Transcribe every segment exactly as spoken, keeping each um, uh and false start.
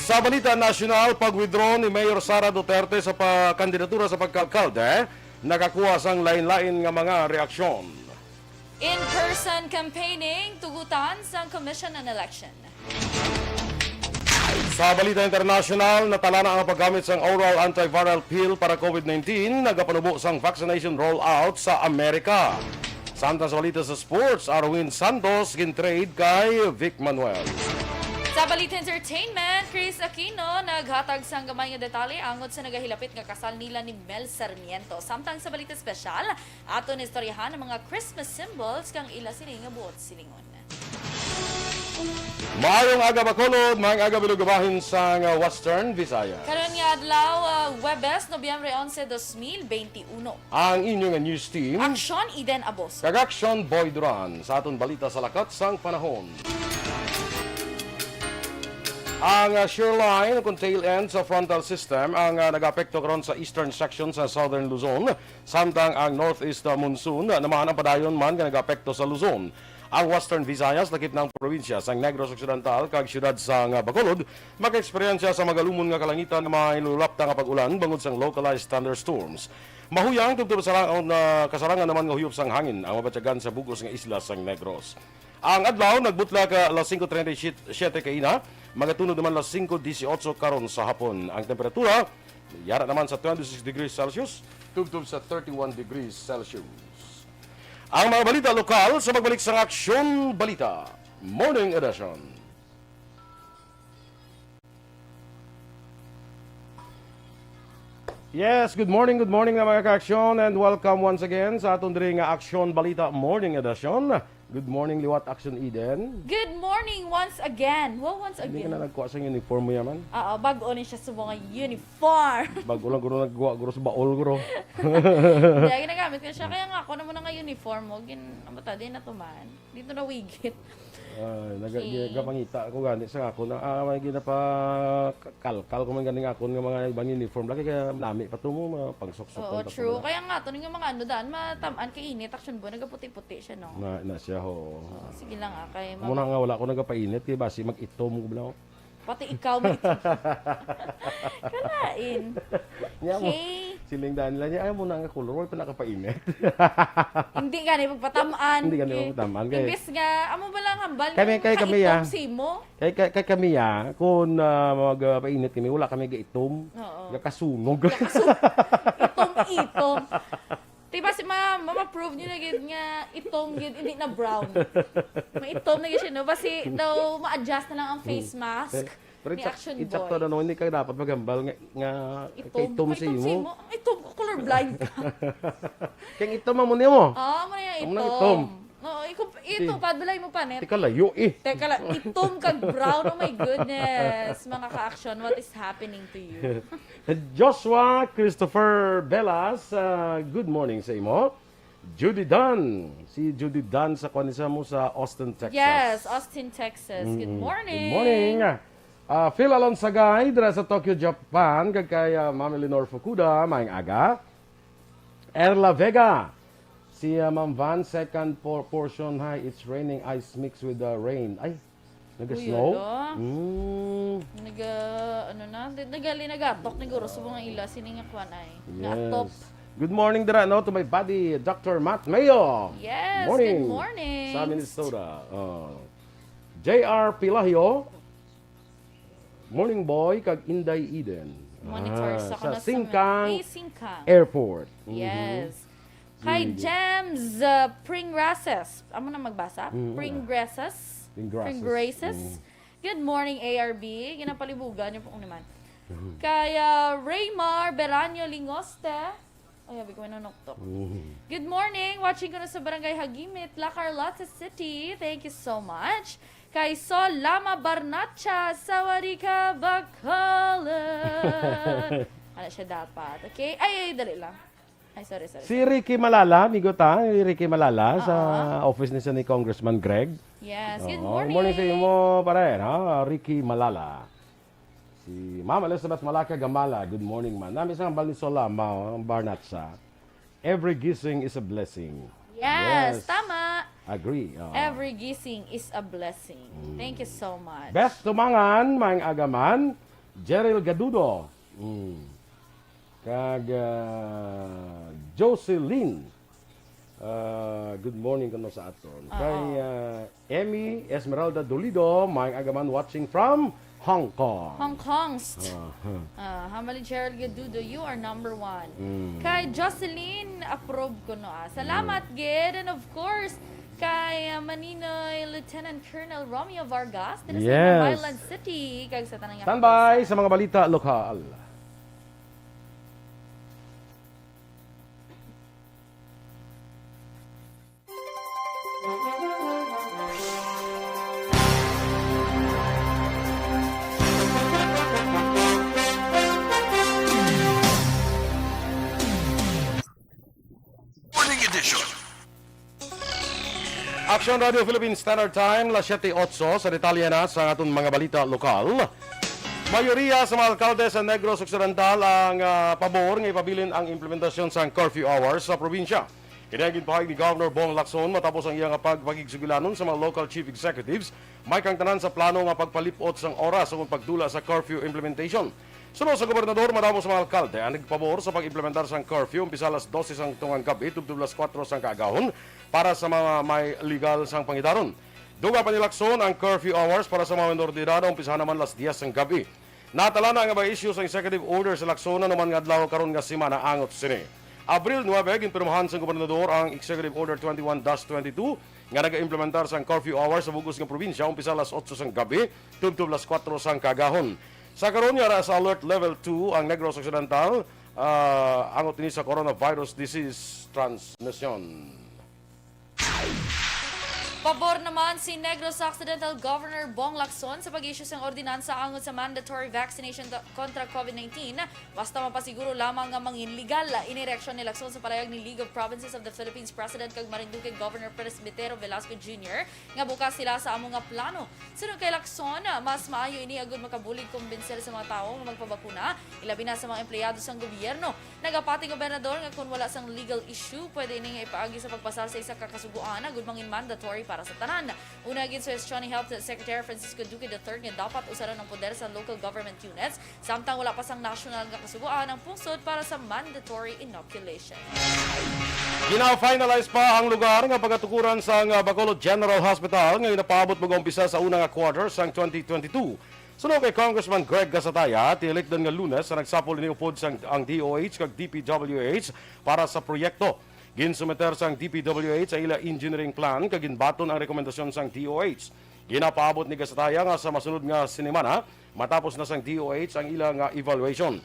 Sa balita nasyonal, pag-withdraw ni Mayor Sara Duterte sa pa-, kandidatura sa pagka-alkalde, nakakuha sang lain-lain nga mga reaksyon. In-person campaigning, tugutan sang Commission on Election. Sa balita internasyonal, natalana ang paggamit sang oral antiviral pill para COVID nineteen, nagapanubo sang vaccination rollout sa Amerika. Samtang sa balita sa sports, Arwin Santos gintrade kay Vic Manuel. Sa balita entertainment, Chris Aquino naghatag sang gamay nga detalye angot sa nagahilapit nga kasal nila ni Mel Sarmiento. Samtang sa balita espesyal, aton istoryahan ang mga Christmas symbols kang ila sini nga buot silingon. Maayong aga, Bacolod, maayong aga, Bilog, bahin sang Western Visayas. Karon nga adlaw, ah, Huwebes, Nobyembre onse, dos mil benti uno. Ang inyo nga news team, Aksyon, Eden Aboso. Kag Aksyon, Boy Duran, sa aton balita sa lakat sang panahon. Ang, ah, shear line, kung tail end sa frontal system, ang, ah, nag-apekto karon sa eastern section sa southern Luzon, samtang ang northeast, ah, monsoon, ah, naman ang padayon man nga nag-apekto sa Luzon. Ang Western Visayas, lakip na ang probinsya sang Negros Occidental kag siyudad sang, ah, Bacolod, maka-eksperyensya sa magalumon nga kalangitan nga may lulapta nga pag-ulan bangod sang localized thunderstorms. Mahuyang tubtob sa lang-, na kasarangan naman nga huyop sang hangin ang mabatyagan sa bug-os nga isla sang Negros. Ang adlaw nagbutla ka alas singko treinta y siete kaina, magatunog naman alas singko dieciocho karon sa hapon. Ang temperatura yara naman sa twenty-six degrees Celsius, tubtob sa thirty-one degrees Celsius. Ang mga balita lokal sa pagbalik sang Aksyon Balita Morning Edition. Yes, good morning, good morning na mga ka-aksyon, and welcome once again sa aton diri nga Aksyon Balita Morning Edition. Good morning, liwat Aksyon Eden. Good morning once again. Well, once Hindi ka again. na nagkuha sa uniform mo yaman? Oo, bag-o ni siya sa mga uniform. Bago lang guro nagkuha guro sa baol guro. Kaya ginagamit ko siya. Kaya nga ako naman nga uniform mo. Gin, ang bata, di na to man. Dito na wigit. Ah, naga, Okay. Gapangita ako gani sa ako na ah, may ginapa kalkal ko man gani nga akon nga mga ibang uniform lagi kaya nami pa to mo mga pangsuksok. Oo, true. Kaya nga, to nga mga ano daan, matamaan kay init. Action bo, nagaputi-puti siya, no? Na, na siya ho. Oo, sige lang ah, kay Muna nga wala ko nagapainit kay basi mag-itom ko bala. Pati ikaw may Kalain. Niya mo. Okay. Siling daan nila niya, ay mo na nga color, wala pa nakapainit. Hindi gani pagpatamaan. Hindi gani Okay. pagpatamaan, kay Imbis nga, amo ba lang hambal Kami, nga kay kami, ah. kaitom simo? Kay, kay, kay kami ya, kung ah, magpainit kami, wala kami gaitom. Oo. Gakasunog. Kaso, itom-itom. Di ba si ma, ma-prove niyo na gid nga itom gid, hindi na brown. Maitom na gid siya, no? Basi daw ma-adjust na lang ang face mask. Pero Ni itsak-, Action itsakto Boy. na noon, hindi ka dapat maghambal nga, nga Itom. kaitom Ay, sa itom imo. sa imo. Ang itom ko, colorblind ka. Kaya itom mo niya mo. Oo, mo na yung Amo na itom. itom. Oo, itom, itom, padulay mo pa, net. Tika layo eh. Teka lang, itom kag brown. Oh my goodness, mga ka-action, what is happening to you? Joshua Christopher Belas, ah, good morning sa imo. Judy Dunn. Si Judy Dunn sa kuan sa mo sa Austin, Texas. Yes, Austin, Texas. Good Mm, morning. Good morning. Ah, Phil Alonsagay, dira sa Tokyo, Japan. Kag kay ah, Ma'am Eleanor Fukuda, maayong aga. Erla Vega. Si ah, Ma'am Van, second por- portion, hi, it's raining, ice mix with the rain. Ay, nag-snow? Uy, ala. Mm. Naga, ano na, di- nagali nagatok ni Guro sa mga ila, sini nga kwan ay. Yes. Nga atop. Good morning dira, no, to my buddy, Doctor Matt Mayo. Yes, Morning. Good morning. Sa Minnesota. Oh. J R Pilahio. Morning, boy, kag Inday Eden. Monitor Ah, sa, sa kana sa Singkang Eh, Singkang. Airport. Mhm. Yes. Kay Sige. James uh, Pringrases. Amo na magbasa? Mhm. Pringrases? Pringrases. Pringrases? Mhm. Good morning, A R B. Ginapalibugan niyo po naman. Mhm. Kay uh, Raymar Beranyo Lingoste. Ay, abi ko may nanuktok. Mhm. Good morning! Watching ko na sa Barangay Hagimit, La Carlota City. Thank you so much. Kay Sol Lama Barnacha, Sawadika, Bacolod. Ano siya dapat? Okay? Ay, ay, dali lang. Ay, sorry, sorry. Si Ricky Malala, amigo ta, si Ricky Malala sa Ah. office ni siya ni Congressman Greg. Yes, good Oo, morning. Morning sa imo, pare, no? Ricky Malala. Si Ma'am Elizabeth Malaka Gamala, good morning, ma'am. Nami sa hambal ni Sol Lama, ang Barnacha. Every gising is a blessing. Yes, Yes. Tama. Agree. Oo. Every gising is a blessing. Mm. Thank you so much. Best Tumangan, maayong aga man. Jeril Gadudo. Mm. Kag, ah, Jocelyn. Ah, good morning kuno sa aton. Oo. Kay, ah, Emmy Esmeralda Dolido, may agaman watching from Hong Kong. Hong Kong's. Ah, huh. Ah, Hamali Gerald Gadudo, you are number one. Mm. Kay Jocelyn, approve ko no, ah. Salamat, Mm. gid. And of course, kay, ah, Maninoy Lieutenant Colonel Romeo Vargas, dito sa Yes. Maynila City, kag sa tanang Standby sa mga balita lokal. Morning edition. Action Radio Philippine Standard Time, las siete otso. Sa detalye na sa aton mga balita lokal, mayoriya sa mga alkalde sa Negros Occidental ang, ah, pabor nga ipabilin ang implementasyon sang curfew hours sa probinsya. Kini ang ginpahayag ni Governor Bong Lacson matapos ang iya nga pagpakigsugilanon sa mga local chief executives, may kang tanan sa plano nga pagpalip-ot sang oras ukon pagdula sa curfew implementation. Suno sa gobernador, madamo sa mga alkalde ang nagpabor sa pag-implementar sang curfew umpisa alas dose sang tungang gabi tubtob alas kuwatro sang kaagahon para sa mga may legal sang pangidaron. Dugang pa ni Lacson, ang curfew hours para sa mga menor de edad umpisahan naman alas diyes sang gabi. Natala na nga ma-issue sang executive order si Lacson naman nga adlaw karon nga semana angot sini. Abril nuebe, ginpirmahan sang gobernador ang Executive Order twenty-one dash twenty-two nga nag-implementar sang curfew hours sa bug-os nga probinsya umpisa alas otso sang gabi tubtob alas kuwatro sang kaagahon. Sa karon, yara sa Alert Level two ang Negros Occidental, ah, angot ini sa coronavirus disease transmission. Pabor naman si Negros Occidental Governor Bong Lacson sa pag-issue sang ordinansa angot sa mandatory vaccination to-, kontra COVID nineteen, basta mapasiguro lamang nga mangin legal. Ini reaksyon ni Lacson sa palayag ni League of Provinces of the Philippines President kag Marinduque Governor Presbitero Velasco Junior nga bukas sila sa amo nga plano. Suno kay Lacson, mas maayo ini agud makabulig kumbinser sa mga tawo nga magpabakuna, ilabi na sa mga empleyado sang gobyerno. Nagapati ang gobernador nga kon wala sang legal issue, pwede ini nga ipaagi sa pagpasar sa isa ka kasugoan agud mangin mandatory para sa tanan. Una, ginsuhestyon ni Health Secretary Francisco Duque the third nga dapat usaron ang poder sa local government units, samtang wala pa sang nasyonal nga kasugoan ang pungsod para sa mandatory inoculation. Gina-finalize pa ang lugar nga pagatukuran sang, ah, Bacolod General Hospital nga ginapaabot mag-umpisa sa una nga quarter sang twenty twenty-two. Suno kay Congressman Greg Gasataya, tinikdan nga Lunes sa nagsapol ini upod sang, ang D O H kag D P W H para sa proyekto. Ginsumiter sang D P W H ang ila engineering plan kag ginbaton ang rekomendasyon sang D O H. Ginapaabot ni Gasataya nga sa masunod nga sinimana, matapos na sang D O H ang ila nga evaluation.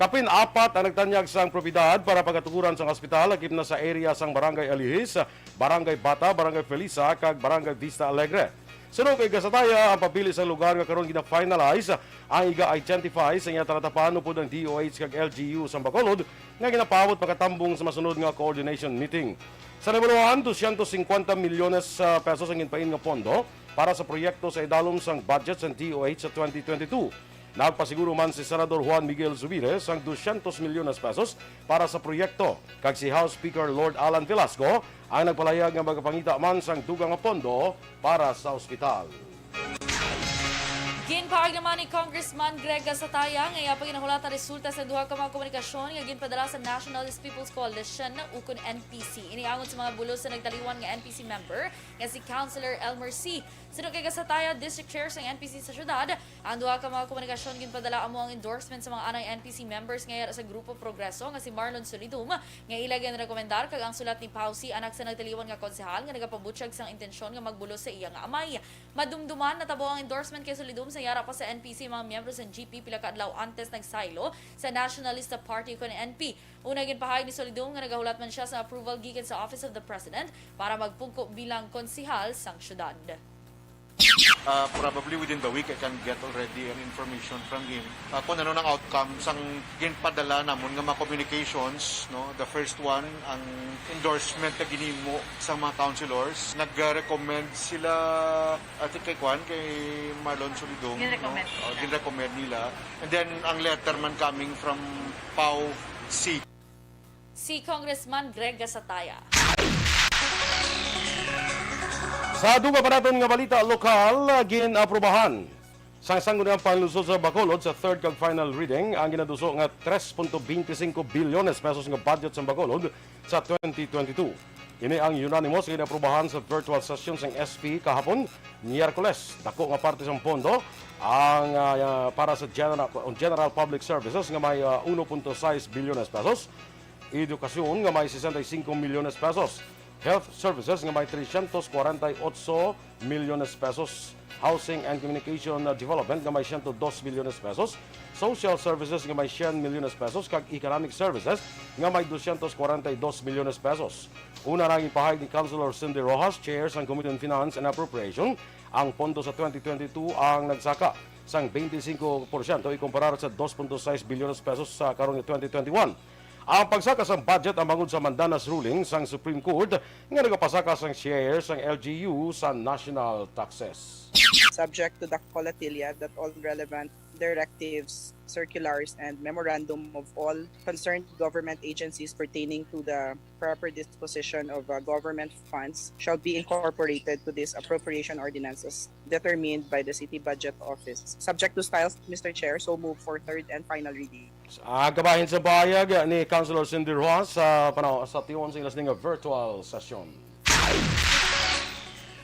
Kapin apat ang nagtanyag sang propiedad para pagatukuran sang ospital, lakip na sa area sang Barangay Alihis, Barangay Bata, Barangay Felisa, kag Barangay Vista Alegre. Suno kay Gasataya, ang pagpili sang lugar nga karon gina-finalize ang iga-identify sa iya talatapan upod ang D O H kag L G U sang Bacolod nga ginapaabot makatambong sa masunod nga coordination meeting. Sa nahibaluan, dosyentos singkwenta milyones sa pesos ang ginpain nga pondo para sa proyekto sa idalom sang budget sang D O H sa twenty twenty-two. Nagpasiguro man si Senador Juan Miguel Zubiri sang dosyentos milyones pesos para sa proyekto, kag si House Speaker Lord Alan Velasco ang nagpalayag nga magapangita man sang dugang nga pondo para sa ospital. Ginpahayag naman ni Congressman Greg Gasataya nga iya pa ginahulat ang resulta sa duha ka mga komunikasyon nga ginpadala sa Nationalist People's Coalition ukon N P C. Ini angot sa mga bulos sa nagtaliwan nga N P C member nga si Councilor Elmer Sy. Suno kay Gasataya, District Chair sang N P C sa syudad, ang duha ka mga komunikasyon ginpadala amo ang endorsement sa mga anay N P C members nga yara sa Grupo Progreso nga si Marlon Solidum nga ila ginrekomendar, kag ang sulat ni Pau Sy, anak sa nagtaliwan nga konsehal nga nagapabutyag sang intensyon nga magbulos sa iya nga amay. Madumduman, natabo ang endorsement kay Solidum sa yara pa sa N P C mga miyembro sa G P pila ka adlaw antes nagsaylo sa Nationalista Party ukon N P. Una, ginpahayag ni Solidum nga nagahulat man siya sa approval gikan sa Office of the President para magpungko bilang konsehal sang syudad. Uh, probably within the week, I can get already an information from him. Uh, kung ano nang outcome sang ginpadala namon nga mga communications, no? The first one, ang endorsement na ginhimo sa mga councilors. Nag-recommend sila, I think, kay Kwan, kay Marlon Solidum, no? Ginrecommend nila. Uh, ginrecommend nila. And then, ang letter man coming from Pau Sy. Si Congressman Greg Gasataya. Sa dugang pa naton nga balita lokal, gin-aprubahan Sa Sangguniang Panlungsod sa Bacolod, sa third kag final reading ang ginaduso nga tres punto twenty cinco bilyones pesos nga budget sa Bacolod sa twenty twenty-two. Ini ang unanimous nga inaprubahan sa virtual session sang S P kahapon, Miyerkules. Dako nga parte sang pondo ang, ah, para sa general, general public services nga may, ah, uno punto sais bilyones pesos, edukasyon nga may sesenta y cinco milyones pesos, health services nga may trescientos cuarenta y ocho milyones pesos, housing and communication, uh, development nga may ciento dos milyones pesos, social services nga may cien milyones pesos, kag economic services nga may doscientos cuarenta y dos milyones pesos. Una na ang ipahayag ni Councilor Cindy Rojas, chair sang Committee on Finance and Appropriation, ang pondo sa twenty twenty-two ang nagsaka sang twenty-five porsyento ikumparar sa dos punto sais bilyones pesos sa karon nga twenty twenty-one. Ang pagsaka sang budget ang bangod sa mandanas ruling sang Supreme Court nga nagapasaka sang share sang L G U sa national taxes. Subject to the colatilia that all relevant directives, circulars, and memorandum of all concerned government agencies pertaining to the proper disposition of, uh, government funds shall be incorporated to this appropriation ordinance as determined by the City Budget Office. Subject to styles, Mister Chair, so move for third and final reading. Sa kabahin sa pahayag ni Councilor Cindy Rojas sa panaw sa tion sa ilas nga virtual session.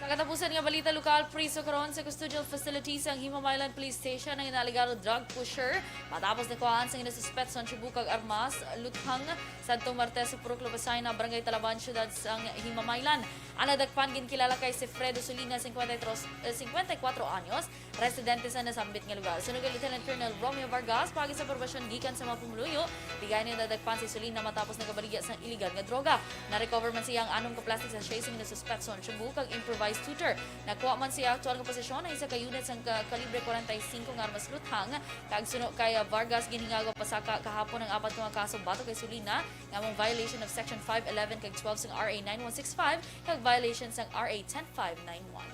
Sa katapusan nga balita lokal, priso karon sa custodial facility sang Himamaylan Police Station ang inaalegado drug pusher matapos nakuhaan sang ginasuspetso ang tsubo kag armas luthang sadtong Martes sa Purok Lubasayna, Barangay Talaban, Syudad sang Himamaylan. Ang nadakpan ginkilala kay Sifredo Solina, singkwenta y tres, eh, singkwenta y kuwatro anyos, residente sa nasambit nga lugar. Suno kay Lieutenant Colonel Romeo Vargas, paagi sa impormasyon gikan sa mga pumuluyo, bigay ni nadakpan si Solina matapos nagabaligya sang iligal nga droga. Na-recover man siya ang anom ka plastic sachet sa ginasuspetso nga tsubo kag improvised tutor. Nakuha man siya aktual nga posesyon ang isa ka unit sang ka-, kalibre kwarenta y singko nga armas luthang. Kag suno kay, ah, Vargas, ginhingagaw pasaka kahapon ang apat ka mga kaso batok kay Solina, nga among violation of Section five eleven kag twelve sang R A nine one six five kag violation sang R A ten five nine one.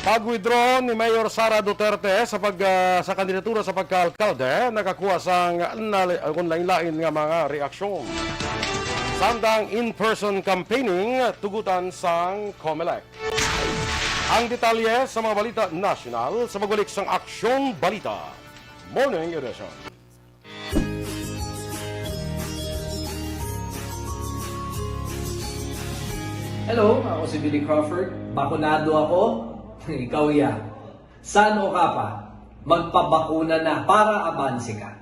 Pag-withdraw ni Mayor Sara Duterte sa pag, ah, sa kandidatura sa pagka-alkalde, nakakuha sang nali-, kun lain-lain nga mga reaksyon. Samtang in-person campaigning, tugutan sang Comelec. Ang detalye sa mga balita nasyonal sa pagbalik sang Aksyon Balita Morning Edition. Hello, ako si Billy Crawford. Bakunado ako. Ikaw ya. San o ka pa? Magpabakuna na para abanse ka.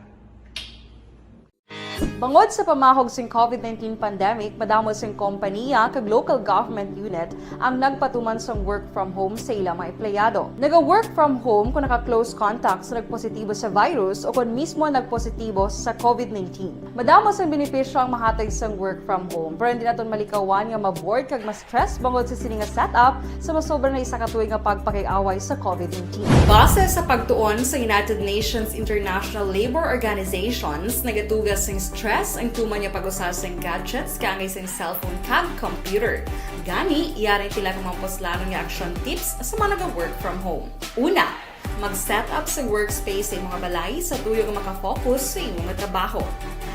Bangod sa pamahog sing COVID nineteen pandemic, madamo sing kompaniya kag local government unit ang nagpatuman sang work from home sa ila mga empleyado. Naga-work from home kon naka-close contact sa nagpositibo sa virus o kon mismo nagpositibo sa COVID nineteen. Madamo sang benepisyo ang mahatag sang work from home, pero hindi naton malikawan nga ma-bored kag ma-stress bangod sa sini nga setup sa masobra na isa ka tuig nga pagpakig-away sa COVID nineteen. Base sa pagtuon sa United Nations International Labor Organizations, nagatuga sing stress ang tuman nga pag-usa sing gadgets kaangay sing cellphone kag computer. Gani, yari ang pila ka mga puslanon nga action tips sa mga naga-work from home. Una, mag-set up sa workspace sa imong balay sa tuyo nga maka-focus sa imo nga trabaho.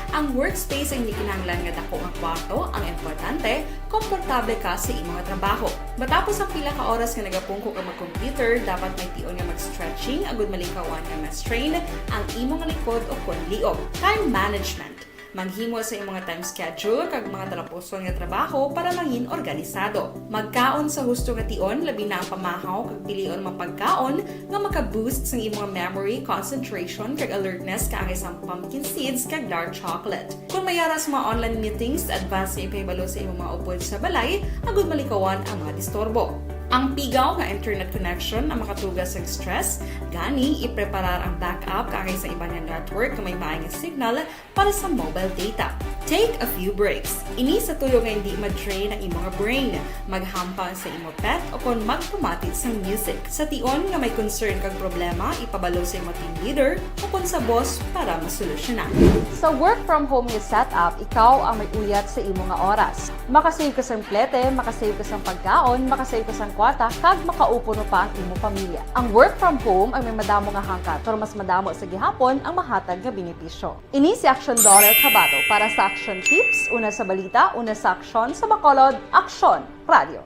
Ang workspace ang hindi kinahanglan nga dako nga kwarto, ang importante, komportable ka sa imo nga trabaho. Matapos ang pila ka oras nga nagapungko ka mag-computer, dapat may tion nga mag-stretching agud malikawan nga ma-strain ang imo nga likod o kon liog. Time management. Maghimo sa imong time schedule kag mga talapuson nga trabaho para mangin organisado. Magkaon sa husto nga tion, labi na ang pamahaw kag pilion mga pagkaon nga maka-boost sang imong memory, concentration, kag alertness kaangay sang pumpkin seeds kag dark chocolate. Kon may ara sa mga online meetings, advance nga ipahibalo sa imong mga upod sa balay agud malikawan ang mga disturbo. Ang pigaw nga internet connection ang makatuga sang stress, gani ipreparar ang backup kaangay sa iban nga network nga may maay nga signal para sa mobile data. Take a few breaks. Ini sa tuyo nga hindi ma-drain ang imo nga brain. Maghampang sa imo pet o kon magpamati sang music. Sa tion nga may concern kag problema, ipabalo sa imo team leader o kon sa boss para masolusyonan. Sa work from home nga setup, ikaw ang may uyat sa imo nga oras. Makasave ka sang plete, makasave ka sang pagkaon, makasave ka sang kwarta, kag makaupod pa ang imo pamilya. Ang work from home ay may madamo nga hangkat, pero mas madamo sa gihapon ang mahatag nga benepisyo. Ini si Action Dollar Kabato para sa Action tips, una sa balita, una sa aksyon, sa Bacolod, Aksyon Radio.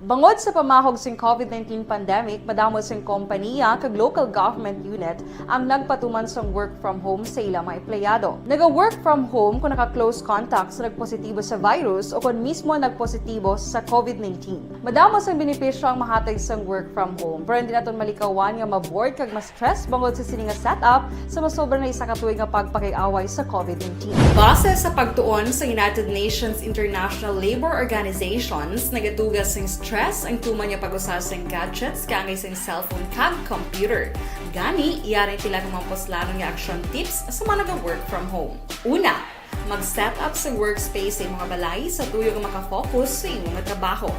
Bangod sa pamahog sing COVID nineteen pandemic, madamo sing kompanya kag local government unit ang nagpatuman sang work from home sa ila mga empleyado. Naga-work from home kung naka-close contact sa nagpositibo sa virus o kon mismo nagpositibo sa COVID nineteen. Madamo sang benepisyo ang mahatag sang work from home, pero hindi naton malikawan nga ma-bored kag ma-stress bangod sa sini nga setup sa masobra na isa ka tuig nga pagpakig-away sa COVID nineteen. Base sa pagtuon sa United Nations International Labor Organizations, nagatuga sing stress ang tuman nga pag-usa sing gadgets kaangay sing cellphone kag computer. Gani, yari pila ka mga puslanon nga action tips sa mga naga-work from home. Una, mag-set up sa workspace sa imong balay sa tuyo nga makafocus sa imo nga trabaho.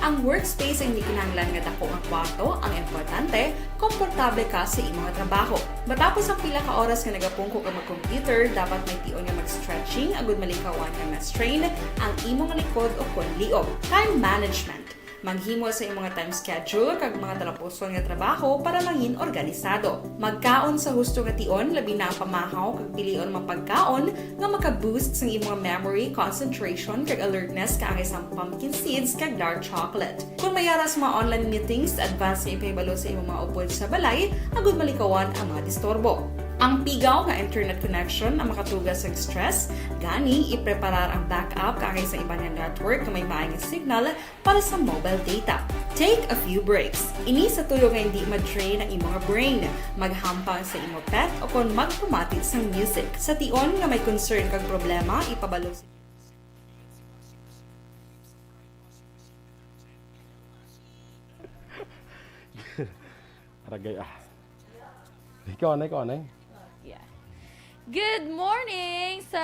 Ang workspace ang hindi kinahanglan nga dako nga kwarto, ang importante, komportable ka sa imo nga trabaho. Matapos ang pila ka oras nga nagapungko ka mag-computer, dapat may tion nga mag-stretching agud malikawan nga ma-strain ang imo nga likod o kon liog. Time management. Maghimo sa imo nga time schedule kag mga talapuson nga trabaho para mangin organisado. Magkaon sa husto nga tion, labi na ang pamahaw kag pilion mga pagkaon nga maka-boost sang imo nga memory, concentration, kag alertness kaangay sang pumpkin seeds kag dark chocolate. Kung may ara sa mga online meetings, advance nga ipahibalo sa imo mga upod sa balay agud malikawan ang mga disturbo. Ang pigaw nga internet connection ang makatuga sa stress, gani ipreparar ang backup kaangay sa iban nga network nga may maay nga signal para sa mobile data. Take a few breaks. Ini sa tuyo nga hindi ma-drain ang imo nga brain. Maghampang sa imo pet o kon magpamati sang music. Sa tion nga may concern kag problema, ipabalo sa Aragay, ah. Ikaw, anay, ikaw, anay. Yeah. Good morning sa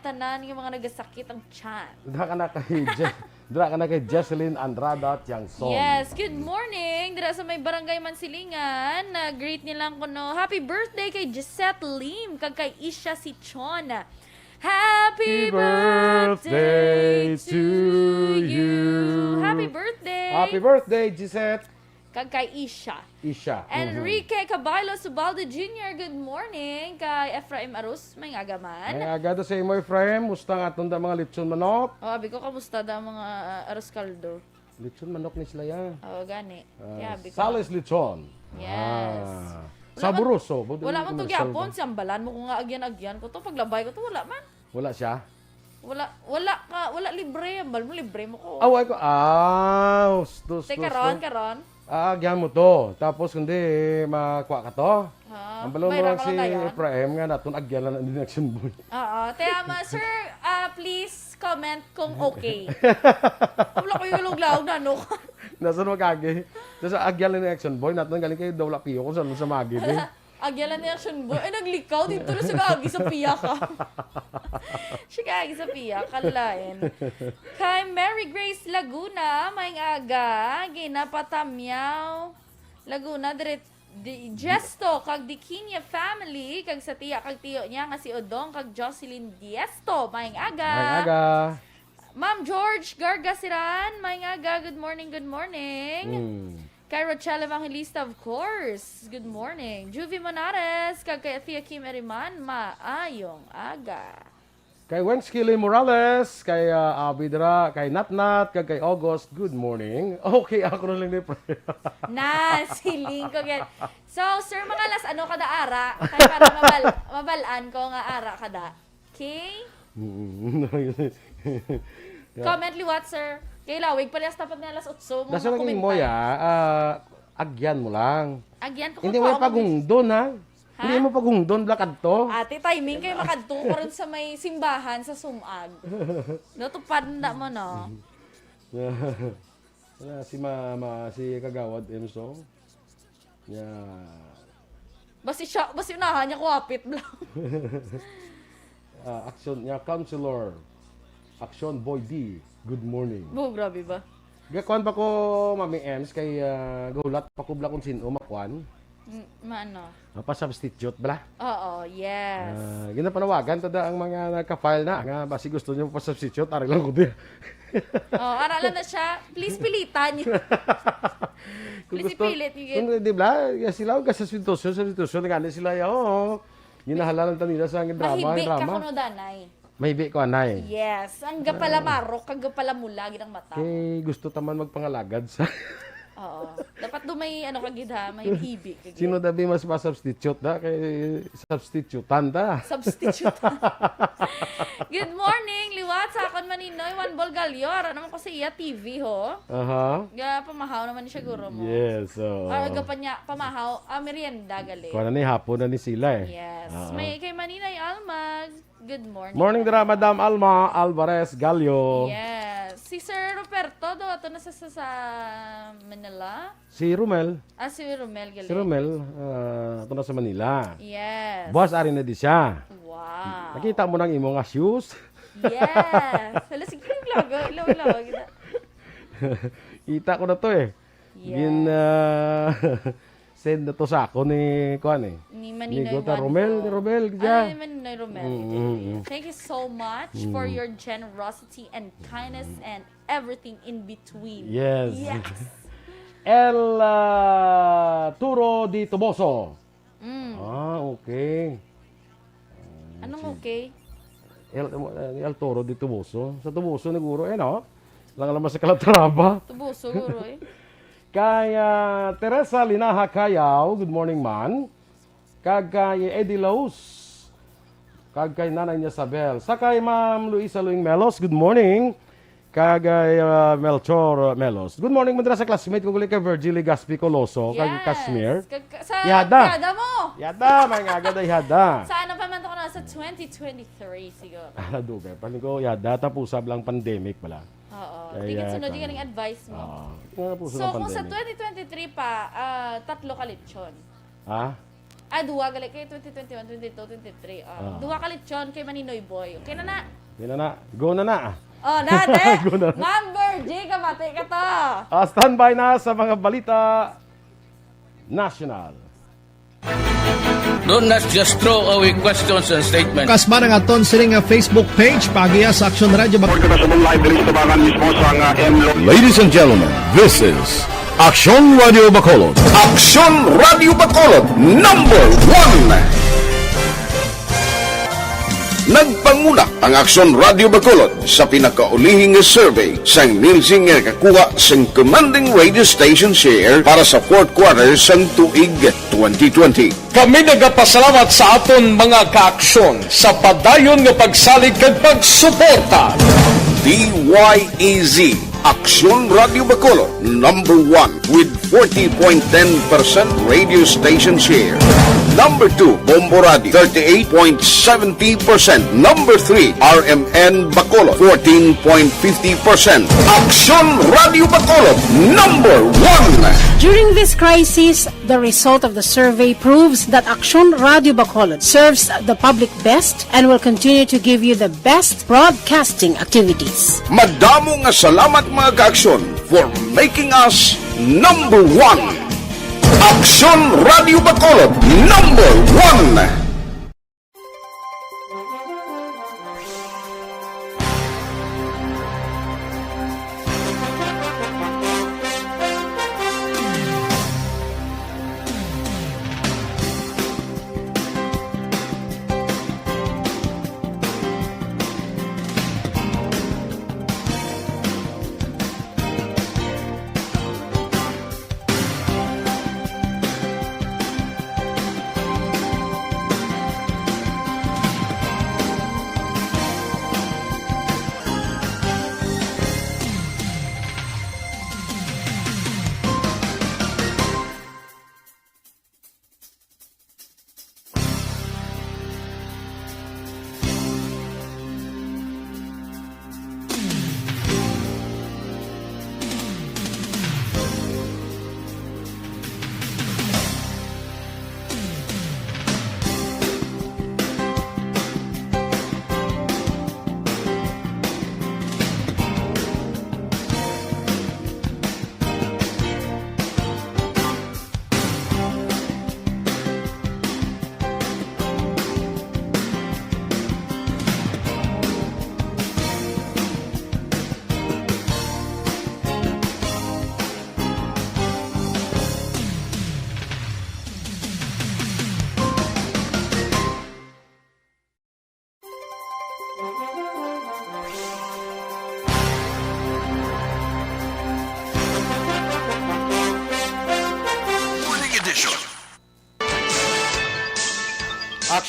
tanan nga mga nagasakit ang tiyan. Dira ka na kay Je-, dira ka na kay Jesseline Andrada Tiangson. Yes, good morning. Dira sa may Barangay Mansilingan, na-greet nilang kuno, "Happy birthday kay Gisette Lim kag kay Isha Sichon." Happy Happy birthday birthday to to you. you. Happy birthday. Happy birthday, Gisette. Kag kay Isha. Isha. Mhm. Enrique Caballo Subaldo Junior, good morning. Kay Ephraim Arus, may nga aga man. May aga to sa imo, Ephraim. Musta ang aton da mga lechon manok? Oh, abi ko, kamusta da ang mga, ah, arroz caldo? Lechon manok ni sila, ya. Oo, gani. Ah, Kaya abi ko. Sales lechon. Yes. Ah. Wala man, Saboroso. Wala man to gyapon. Sambalan mo ko nga agyan-agyan ko to. Paglabay ko to, wala man. Wala siya? Wala, wala ka, wala libre. Ambal mo, libre mo ko. Aw, ay ko. Ah, ustos, Te, ustos, karon, to. karon. Ah, agyan mo to. Tapos, kundi, makuha ka to. Ha? Ang balon mo May lang rama si lang dayon? Ephraim nga naton, agyan lang ang action boy. Oo. Te, ama, sir, ah, please comment kung okay. Wala ko yung luglaog na, no? Nasa mo kagi? Tapos, agyan lang ang action boy. Naton, galing kayo, daw wala piyo kung saan mo sa magi, di? Agyan lang ni Action Boy. Ay, naglikaw. Dito na siya kaagi sa piyaka. Siya kaagi sa piyaka, lain. Kay Mary Grace Laguna, may aga, ginapatamyaw. Laguna, dire, di, Jesto, kag Diquinia family, kag sa tiya, kag tiyo niya, nga si Odong, kag Jocelyn Diesto, may aga. May aga. Ma'am George Gargasiran, may aga, good morning, good morning. Mm. Kay Rochelle Evangelista, of course. Good morning. Juvie Monares, kag kay Athea Kim Eriman, maayong aga. Kay Wens Kili Morales, kay, ah, Abidra, kay Natnat, kag kay August, good morning. Okay, ako na lang ni prayer. Na, siling ko yan. So, Sir Mangalas, ano ka da ara? Kay para mabal-, mabalaan ko nga ara ka da. Okay? Mm. Yeah. Comment liwat, sir. Kay lawig, parehas tapat na alas otso mo Nasa lagi mo, makomenta. ya, ah, agyan mo lang. Agyan ko Hindi kung mo kaon. Paghungdon, ha? Ha? Hindi mo paghungdon, bla kadto. Ate, timing kayo makadto ko rin sa may simbahan sa Sumag. Natupad na mo, no? Wala, si Mama, si Kagawad Enzo. Yeah. Basi siya, basi unahan niya ko apit lang. Ah, action niya, Counselor. Action Boy D, good morning. Bo, grabe ba? Gakuan pa ko, Mami Ems, kay, ah, gahulat pa ko bla kung sino makuan. Mm, maano? Mapa-substitute bla? Oo, yes. Ah, ginapanawagan tada ang mga nagka-file na nga basi gusto niyo pa-substitute, ari lang ko di. Oh, ara lang na siya. Please pilitan niyo. Kung Please gusto, ipilit niyo. Kung, di bla, ya sila, ang substitution, substitution, nga ni sila, ya, oo. Ginahalalan ta nila sa drama, Mahibi ka drama. Kuno, danay. Mahibi ko, anay. Yes. Ang gapalamarok, kag gapalamula, gid ang mata. Kay gusto ta man magpangalagad sa Oo. Dapat do may, ano ka gid, ha? May ibi ka gid. Sino dabi mas ma-substitute da? Kay substitutan da. Substitute. Good morning, liwat sa akon maninoy, Juan Bolgalior. Ano man ko sa iya T V, ho? Aha. Ga pamahaw naman siya, guro mo. Yes, oo. Or ga pa niya, pamahaw, ah, merienda, gali. Kuha na ni, hapon na ni sila, eh. Yes. Oo. May kay Maninoy Almag. Good morning. Morning dira, Madam Alma Alvarez Gallo. Yes. Si Sir Roberto do ato na sa, sa, sa Manila. Si Romel. Ah, si Romel, gali. Si Romel, ah, ato na sa Manila. Yes. Buwas ari na di siya. Wow. Nakita mo nang imo nga shoes? Yes. Hala, sige, ilog-lago, ilog-lago. Kita ko na to, eh. Yes. Gin, ah, send na to sa ako ni, kuan, eh. Ni Maninoy Gota Juan Romel, ko. Ni Romel, Ah, siya. Ni Maninoy Romel. Mm, mm, mm. Thank you so much for Mm. your generosity and kindness Mm. and everything in between. Yes. Yes. El, ah, Turo di Toboso. Mm. Ah, okay. Anong okay? El, El Toro di Tubuso. Sa Tubuso, naguro, eh, no? Lang alam sa Calatrava. Tubuso, guro, eh. Kay, ah, Teresa Linaha Cayaw, good morning, man. Kag kay Eddie Laus. Kag kay Nanay niya Sabel. Sa kay Ma'am Luisa Luing Melos, good morning. Kag, ah, Melchor Melos. Good morning, madra sa classmate ko, gali kay Virgil Legaspi Coloso, kag Yes. Casimir. Kag, ka-, sa Yada. Yada mo! Yada, may nga agad ay Yada. Sa ano pa man to ko na sa twenty twenty-three, siguro. Ah, dugay. Paling ko, Yada, tapos lang pandemic pala. Oo. Kaya Tingin sunod ka yung galing advice mo. Oo. Tingnan po So, sa kung sa pandemic. twenty twenty-three pa, ah, tatlo ka lechon. Ha? Ah, duha gali kay twenty twenty-one, twenty-two, twenty-three. Ah, Ah. duha ka lechon kay Maninoy Boy. Okay na na. Yun na na. Go na na. Oh, dati. Go na. Ma'am Virgie, kamati ka to. Ah, standby na sa mga balita national. Do not just throw away questions and statements. Kasman ang aton sini nga Facebook page, paagiha sa Aksyon Radio Bacolod. Report ko na sa live diri sa Tabangan mismo sa nga M Lo- Ladies and gentlemen, this is Aksyon Radio Bacolod. Aksyon Radio Bacolod, number one. Nagpanguna ang Aksyon Radio Bacolod sa pinakaulihi nga survey sang Nielsen nga nakakuha sang commanding radio station share para sa fourth quarter sang tuig twenty twenty. Kami nagapasalamat sa aton mga kaaksyon sa padayon nga pagsalig kag pagsuporta. D Y E Z, Aksyon Radio Bacolod, number one with forty point ten percent radio station share. Number two, Bombo Radio, thirty-eight point seventy percent. Number three, R M N Bacolod, fourteen point fifty percent. Aksyon Radio Bacolod, number one. During this crisis, the result of the survey proves that Aksyon Radio Bacolod serves the public best and will continue to give you the best broadcasting activities. Madamo nga salamat, mga kaaksyon, for making us number one. Aksyon Radio Bacolod, number one.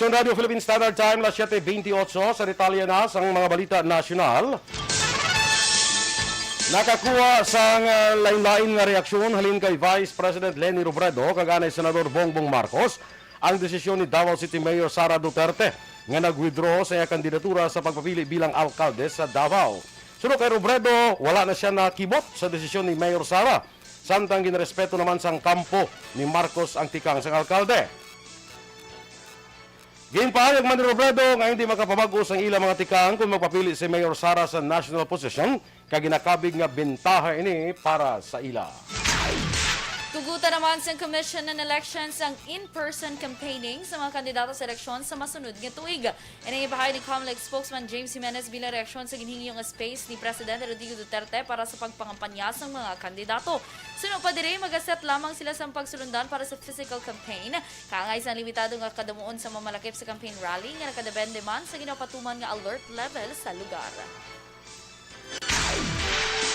Sa Radyo Philippine Standard Time, las siete veintiocho, sa detalye na sang mga balita nasyonal. Nakakuha sang, ah, lain-lain nga reaksyon halin kay Vice President Leni Robredo kag anay Senador Bongbong Marcos ang desisyon ni Davao City Mayor Sara Duterte nga nag-withdraw sa iya kandidatura sa pagpapili bilang alkalde sa Davao. Suno kay Robredo, wala na siya nakibot sa desisyon ni Mayor Sara, samtang ginrespeto naman sang kampo ni Marcos ang tikang sang alkalde. Ginpahayag man ni Robredo nga hindi makapabag-o sang ila mga tikang kung magpapili si Mayor Sara sa national position, kag ginakabig nga bentaha ini para sa ila. Tugutan naman sang Commission on Elections ang in-person campaigning sa mga kandidato sa eleksyon sa masunod nga tuig. Ini ipahayag ni Comelec spokesman James Jimenez bilang reaksyon sa ginhingyo nga space ni Presidente Rodrigo Duterte para sa pagpangampanya sang mga kandidato. Suno pa diri, magaset lamang sila sang pagsulundan para sa physical campaign, kaangay sang limitado nga kadamuon sa mamalakip sa campaign rally nga nakadepende man sa ginapatuman nga alert level sa lugar.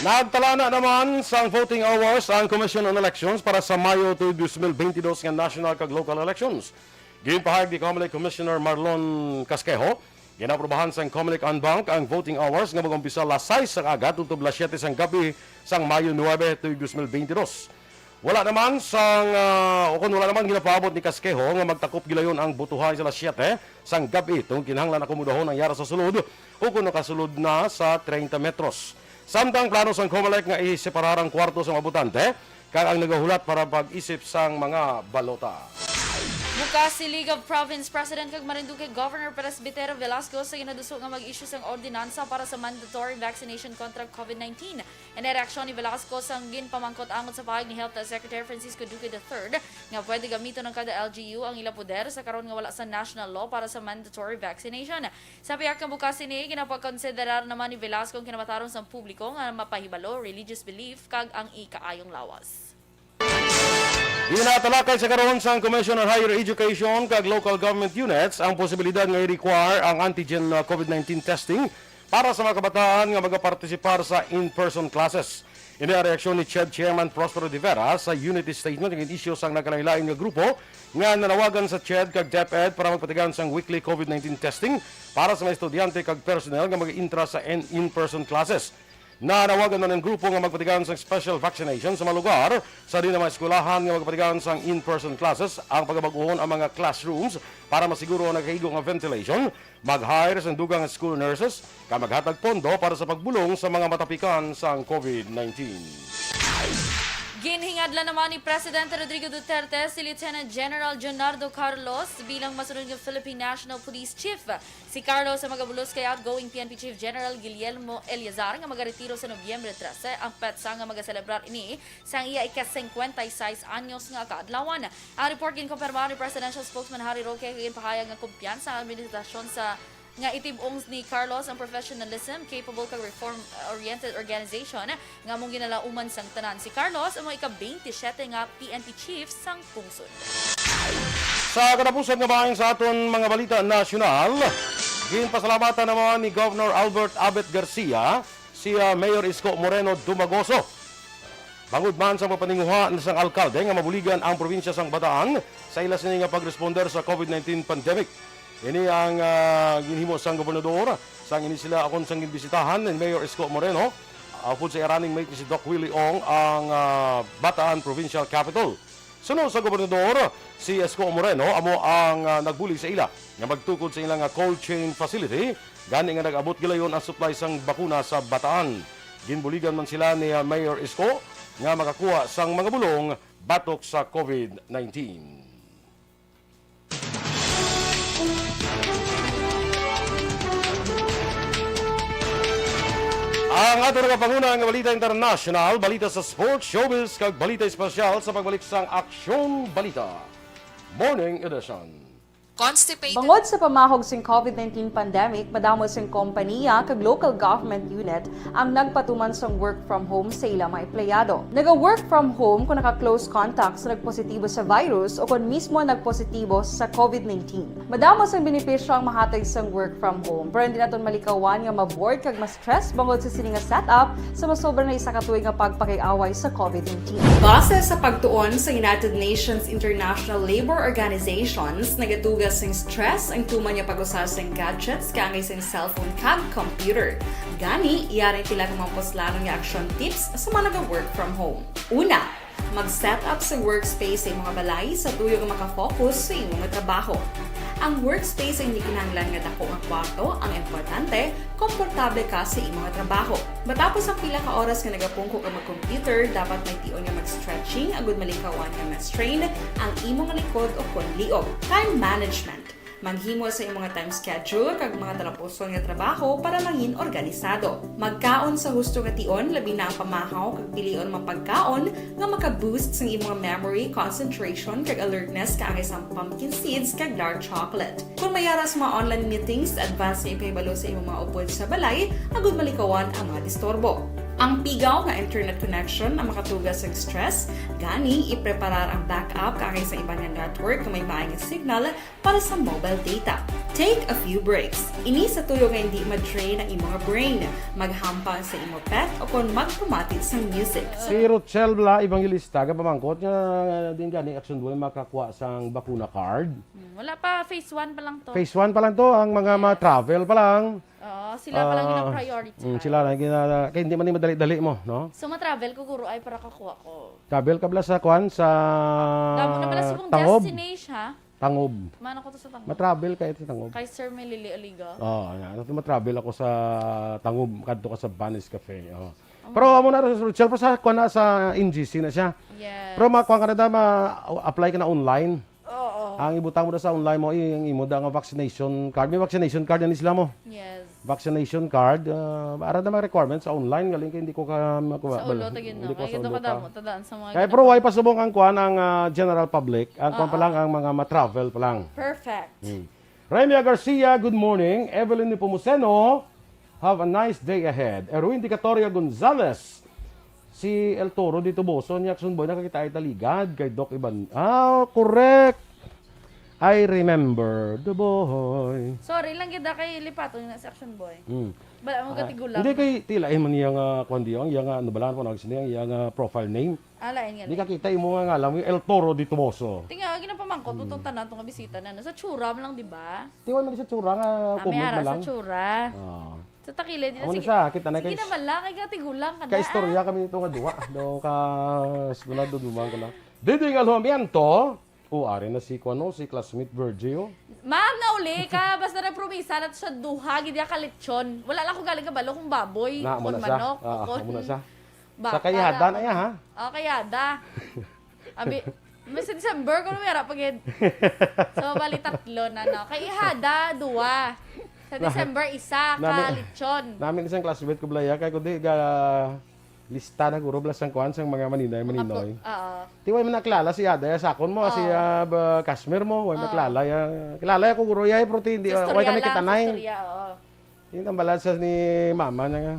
Nagtalana naman sang voting hours ang Commission on Elections para sa Mayo tuig dos mil bentidós nga national kag local elections. Ginpahayag ni Comelec Commissioner Marlon Casquejo, ginaprubahan sang Comelec en banc ang voting hours nga mag-umpisa las sais sang aga tubtob las siete sang gab-i sang Mayo nuebe tuig dos mil bentidós. Wala naman sang, ah, o kon wala naman ginapaabot ni Casquejo nga magtakop gilayon ang botohan sa las siete sang gab-i tungod kinahanglan akomodahon ang yara sa sulod o kon nakasulod na sa treinta metros. Samtang plano sang Comelec nga iseparar ang kwarto sa mga botante kag ang nagahulat para pag-isip sang mga balota. Bukas si League of Province President kag Marinduque Governor Presbytero Velasco sa ginaduso nga mag-issue sang ordinansa para sa mandatory vaccination kontra COVID nineteen. Ini reaksyon ni Velasco sang ginpamangkot angot sa pahayag ni Health Secretary Francisco Duque the third nga pwede gamiton ng kada L G U ang ila poder sa karon nga wala sa national law para sa mandatory vaccination. Sa pihak nga bukas sini, ginapakonsiderar naman ni Velasco ang kinamatarong sang publiko nga mapahibalo, religious belief, kag ang ikaayong lawas. Ginatalakay sa karon sang Commission on Higher Education kag local government units ang posibilidad nga i-require ang antigen, uh, COVID nineteen testing para sa mga kabataan nga magapartisipar sa in-person classes. Ini ang reaksyon ni CHED Chairman Prospero de Vera sa unity statement nga gin-issue sang nagkalain-lain nga grupo nga nanawagan sa CHED kag DepEd para magpatigayon sang weekly COVID nineteen testing para sa mga estudyante kag personnel nga mag-intra sa in-, in-person classes. Nanawagan man ang grupo nga magpatigayon sang special vaccination sa mga lugar sa diin ang mga eskwelahan nga magpatigayon sang in-person classes ang pagabag-ohon ang mga classrooms para masiguro ang nagakaigo nga ventilation, mag-hire sang dugang nga school nurses, kag maghatag pondo para sa pagbulong sa mga matapikan sang COVID nineteen. Ginhingadlan naman ni Presidente Rodrigo Duterte si Lieutenant General Jonardo Carlos bilang masunod nga Philippine National Police Chief. Si Carlos ang magabulos kay outgoing P N P Chief General Guillermo Eleazar nga magaretiro sa Nobyembre trese, ang petsa nga magaselebrar ini sang iya ika-cincuenta y seis anyos nga kaadlawan. Ang report ginkumpirma ni Presidential Spokesman Harry Roque kag ginpahayag nga kumpiyansa ang administrasyon sa nga itib-ong ni Carlos ang professionalism, capable kag reform-oriented organization nga among ginalauman sang tanan. Si Carlos amo ika-twenty-seven nga P N P chief sang pungsod. Sa katapusan nga bahin sa aton mga balita nasyonal, ginpasalamatan naman ni Governor Albert Abet Garcia si, ah, Mayor Isko Moreno Dumagoso bangod man sa pagpaninguha sang alkalde nga mabuligan ang probinsya sang Bataan sa ila sini nga pagresponder sa COVID nineteen pandemic. Ini ang, ah, ginhimo sang gobernador sang ini sila akon sang ginbisitahan ni Mayor Isko Moreno, ah, upod sa iya running mate nga si Doc Willie Ong ang, ah, Bataan Provincial Capitol. Suno sa gobernador, si Isko Moreno amo ang, ah, nagbulig sa ila nga magtukod sa ila nga cold chain facility, gani nga nag-abot gilayon ang supply sang bakuna sa Bataan. Ginbuligan man sila ni, ah, Mayor Isko nga makakuha sang mga bulong batok sa COVID nineteen. Ang ato nga panguna nga balita international, balita sa sports, showbiz, kag balita espesyal sa pagbalik sang Aksyon Balita Morning Edition. Constipated. Bangod sa pamahog sing COVID nineteen pandemic, madamo sing kompanya kag local government unit ang nagpatuman sang work from home sa ila mga empleyado. Naga-work from home kung naka-close contact sa nagpositibo sa virus o kon mismo nagpositibo sa COVID nineteen. Madamo sang benepisyo ang mahatag sang work from home, pero hindi naton malikawan nga ma-bored kag ma-stress bangod sa sini nga setup sa masobra na isa ka tuig nga pagpakig-away sa COVID nineteen. Base sa pagtuon sa United Nations International Labour Organizations, nagatuga Sing stress ang tuman nga pag-usa sing gadgets kaangay sing cellphone kag computer. Gani, yari sila nga mga puslanon nga action tips sa mga naga-work from home. Una, mag-set up sa workspace sa imong balay sa tuyo nga makafocus sa imong trabaho. Ang workspace ay hindi kinahanglan nga dako nga kwarto, ang importante, komportable ka sa imong trabaho. Matapos ang pila ka oras nga nagapungko ka mag-computer, dapat may tion nga mag-stretching agud malikawan nga ma-strain ang imong likod o kon liog. Time management. Maghimo sa imong time schedule kag mga talapuson nga trabaho para mangin organisado. Magkaon sa husto nga tion, labi na ang pamahaw kag pilion mga pagkaon nga maka-boost sang imong memory, concentration, kag alertness kaangay sang pumpkin seeds kag dark chocolate. Kung may ara sa mga online meetings, advance nga ipahibalo sa imong mga upod sa balay agud malikawan ang mga disturbo. Ang pigaw nga internet connection ang makatuga sa stress, gani ipreparar ang backup kaangay sa iban nga network nga may maayong signal para sa mobile data. Take a few breaks. Ini sa tuyo nga hindi ma-drain ang imong brain. Maghampang sa imo pet o kon magpamati sa music. Si Rochelle Bla Evangelista, gapamangkot nga din gani action doon makakuha sang bakuna card. Hmm, wala pa, phase one pa lang to. Phase one pa lang to, ang mga ma-travel pa lang. Oo, sila pa lang yung Ah, priority. Mm, sila lang gina-, kay hindi man ni madali-dali mo, no? So, ma-travel ko, guro, ay para kakuha ko. Travel ka bala sa kwan, sa Damo na pala subong Tangob. Destination, ha? Tangob. Mano ko to sa Tangob? Ma-travel kayo sa Tangob. Kay Sir Melili Oliga. Oo, yan. Ano, ma-travel ako sa Tangob, kadto ka sa Banis Cafe. Oh. Pero amo na, Rochelle, pero sa kwan na, sa N G C na siya. Yes. Pero makuha ka na da, ma-apply ka na online. Oo. Ang ibutang mo na sa online mo, i-, ang imo da nga vaccination card. May vaccination card na ni sila mo. Yes. Vaccination card, ah, ara na mga requirements sa online, galing kay hindi ko ka makuha. Sa ulo, tagin Hindi na. ko Kaya sa ito ulo ka. kadamo, tadaan sa mga Kaya ginagawa. pero why pa subong ang kuan ang, ah, general public? Ang kuan pa Oo. lang, ang mga ma-travel pa lang. Perfect. Hmm. Remia Garcia, good morning. Evelyn Nepomuceno, have a nice day ahead. Erwin Dicatoria Gonzalez, si El Toro dito Boso, ni Action Boy, nakakita ay taligad kay Doc Iban. Ah, correct. I remember the boy. Sorry lang gid, ah, kay lipaton na si Action Boy. Hmm. Bala mo Ah, gatigulang. hindi kay tila, eh, man iya nga, kwan di, ang iya nga, ano ba lang, kung ano, iya nga profile name. Ah, lain nga, Di lain. ka kita, imo nga ngalan, yung El Toro de Toboso. Tinga, ginapamangkot mo Hmm. tong tanan, tong bisita na, no? Sa tsura mo lang, di ba? Tiwan man sa tsura nga, Ah, may comment ara na sa lang. tsura. Ah. Sa takilid, Amo na sige. siya, kita na Sige kay na, bala, kay gatigulang ka na, Ka-istorya ah. kami nito nga duwa. Do ka, wala, do duman ko lang. Diding Alhomiento, O, ari na si, kuwan, no, si classmate Virgie, oh. Ma'am, nauli ka. Basta nagpromisa na to sa duha, gid ya ka lechon. Wala lang ko galing kabalo kung baboy, Na, amo kung na siya. manok, Ah, o kung amo na siya. baka Sa kayada lang. na iya, ha? Oh, kayada. Abi, may sa December ko numera pa gid. So, bali tatlo na, no? Kay ihada, duwa. Sa Na- December, isa ka Nami-, lechon. Namin isang classmate ko, Blaya, kay kundi ga, lista na guro bala sang kuan sang mga maninay, Mga maninay. po-, oo. Ti way man nakilala si Ada, ya sakon mo, si, Oo. ah, ba, Cashmere mo, way Oo. makilala, ya. Kilala ya ko guro, ya, pero ti, hindi, Sa ah, way istorya kami lang, kita, sa nay. istorya, oo. Yun ang balad sa ni mama na nga.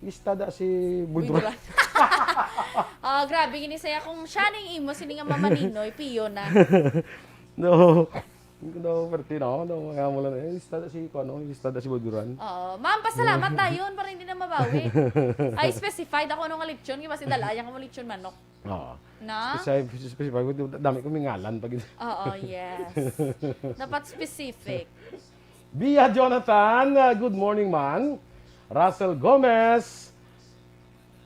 Lista da si Buldura. Buldura. Oh, grabe, gini saya kung siya ning imo, sini nga mama Ninoy, piyo na. No. No, perti, no? No, mga mula na. Eh, lista da si, ano, lista da si Bulduran. Oo. Ma'am, pasalamat dayon para hindi na mabawi. Ay, specified ako nung lechon, kaya mas idala, ayaw ko mo lechon manok. Oo. Na? Specific, specific. Dami ko may ngalan pag Oo, yes. Dapat specific. Bia Jonathan, uh, good morning, man. Russell Gomez,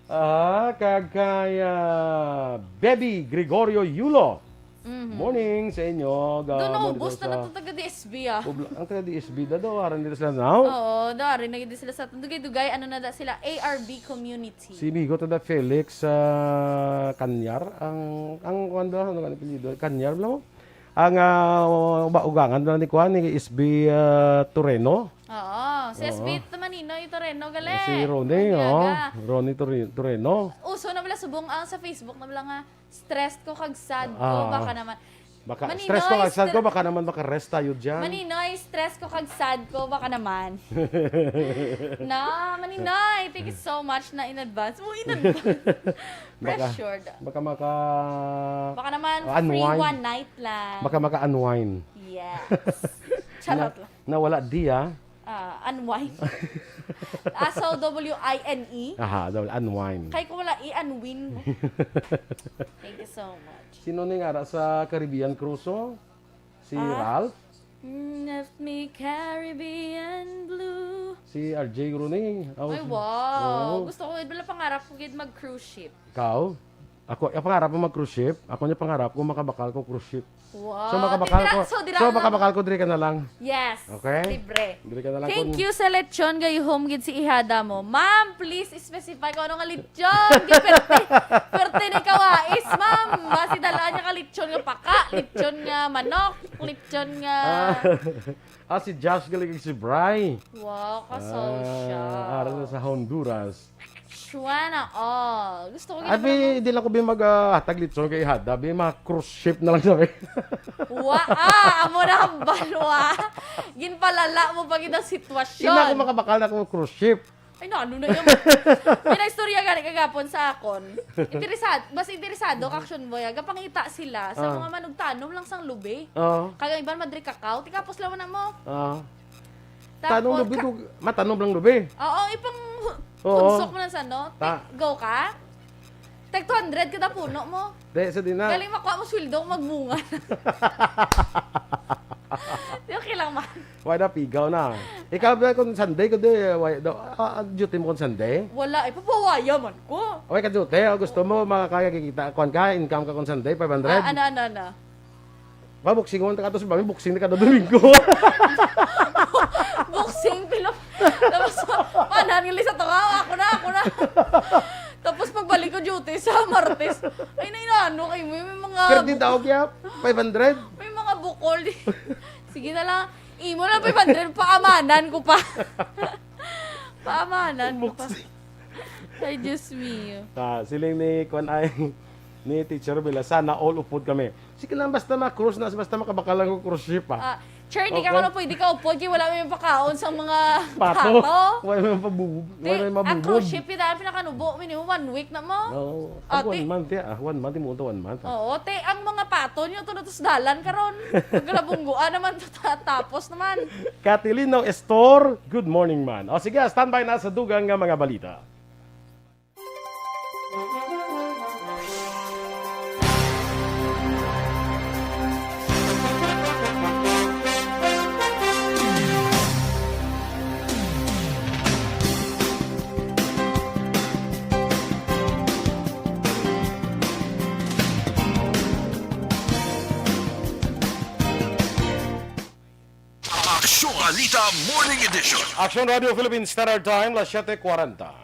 ah, kag kay, ah, Baby Gregorio Yulo. Mhm. Morning sa inyo. Ga-, Doon, morning naubos sa na to taga D S B, ah. Pobla-, ang taga D S B da daw, aran dito sila now? Oo, daw, aran na dito sila sa Dugay-Dugay, ano na da sila, A R B community. Si Migo to da Felix, ah, Kanyar, ang, ang, kuwan da, ano ka apelyido? Kanyar, bla mo? Ang, ah, uba-, ugangan na ni kuan, ni S B, ah, Toreno. Oo, si Oo. S B Maninoy Toreno, gali. Si Ronnie, Ronnie oh. Aga. Ronnie Tori-, Toreno. Uso na bala subong ang sa Facebook na bala nga, "Stressed ko kag sad ko, Ah. baka naman." Baka, Maninoy, stress ko kag sad ko, stre- baka naman maka-rest tayo dyan. Maninoy, stress ko kag sad ko, baka naman. Na, Maninoy, thank you so much na in advance. Mo in advance. Baka, Pressured. baka maka-, Baka naman, ah, free unwind. One night lang. Baka maka-unwind. Yes. Charot Na, lang. Nawala di, ah. Ah, unwind. Ah, so W I N E? Aha, daw, unwind. Kay ko wala, i-unwind mo. Thank you so much. Sino ni nga ra sa Caribbean Cruise, oh? Si Ah. Ralph? Mm, left me Caribbean blue. Si R J Rooney. Ako Ay, si- wow. Oo. Gusto ko, wala pangarap ko gid mag-cruise ship. Ikaw? Ako, ang pangarap mo mag-cruise ship? Ako niya pangarap ko makabakal ko cruise ship. Wow. So, makabakal Dira- ko. So, dira So, na- makabakal ko diri ka na lang. Yes. Okay? Libre. Diri ka na lang Thank kung- you sa lechon, gayuhom gid si ihada mo. Ma'am, please specify kung ano nga lechon. Di perte, perte ni kawais, ma'am. Basi dalaan niya ka lechon nga paka, lechon nga manok, lechon nga... Ah, ah, si Josh galing si Bry. Wow, kasal siya. Ah, aral na sa Honduras. Shuana all. Gusto ko Abi, hindi lang ko bi maghatag lechon kay ihada. Bi, mga cruise ship na lang sabi. Wa, ah, amo na ang balwa. Ginpalala mo pa gid ang sitwasyon. Hindi na ako makabakal na akong cruise ship. Ay, no, ano na yun? May naistorya gani kagapon sa akon. Interesado, mas interesado ka, Action Boy, ah. Gapangita sila sa Ah. mga manugtanom lang sang lubi. Oo. Kag ang iban madri kakaw, tikapos lang na mo. Ah. Tapos, Tanong lubi, ka- dug- matanom lang lubi. Oo, ipang hu- Oo. punsok mo na sa, no? Ta- Go ka? Tag two hundred kada puno mo. Di, sa di na. Galing makuha mo sweldo kung magbunga. Di okay lang man. Why na pigaw na? Ikaw ba kung Sunday ko di, why daw, ah, ah, duty mo kung Sunday? Wala, eh, papawaya man ko. Why ka duty? Ah, gusto mo makakaya kikita, kuan ka, income ka kung Sunday, five hundred? Ah, ano, ano, ano? Ba, boxing mo, tapos ba, may boxing na kada Domingo. Boxing, pila. Tapos, panan nga sa tunga, ako na, ako na. Tapos pagbalik ko duty sa Martes, ay, na inano kay mo, may mga Pero di daw kaya, five hundred? May mga bukol. Di. Sige na lang. Imo lang five hundred, paamanan ko pa. Paamanan ko pa. Ay, Diyos mio. Ah, siling ni kuan ay, ni Teacher Bila, sana all upod kami. Sige lang, basta ma-cruise na, basta makabakal lang ko cruise ship, ah. Ah, Chair, di ka Okay. Kuno pwede ka upod, kay wala may pakaon sa mga Pato. pato. Wala may pabubo. Di, Wala may ang mabubog. Cruise ship, yun ang pinakanubo, minimum one week na mo. Oo. Ah, Ah, one ti- month, yeah. Ah, one month, imo to one month, ah. Oo, te, ang mga pato nyo, to natos dalan karon. Maglabungguan naman to, ta- tapos naman. Katilino Estor, good morning, man. O sige, standby na sa dugang nga mga balita. Aksyon Balita Morning Edition. Aksyon Radio Philippine Standard Time, las siete cuarenta.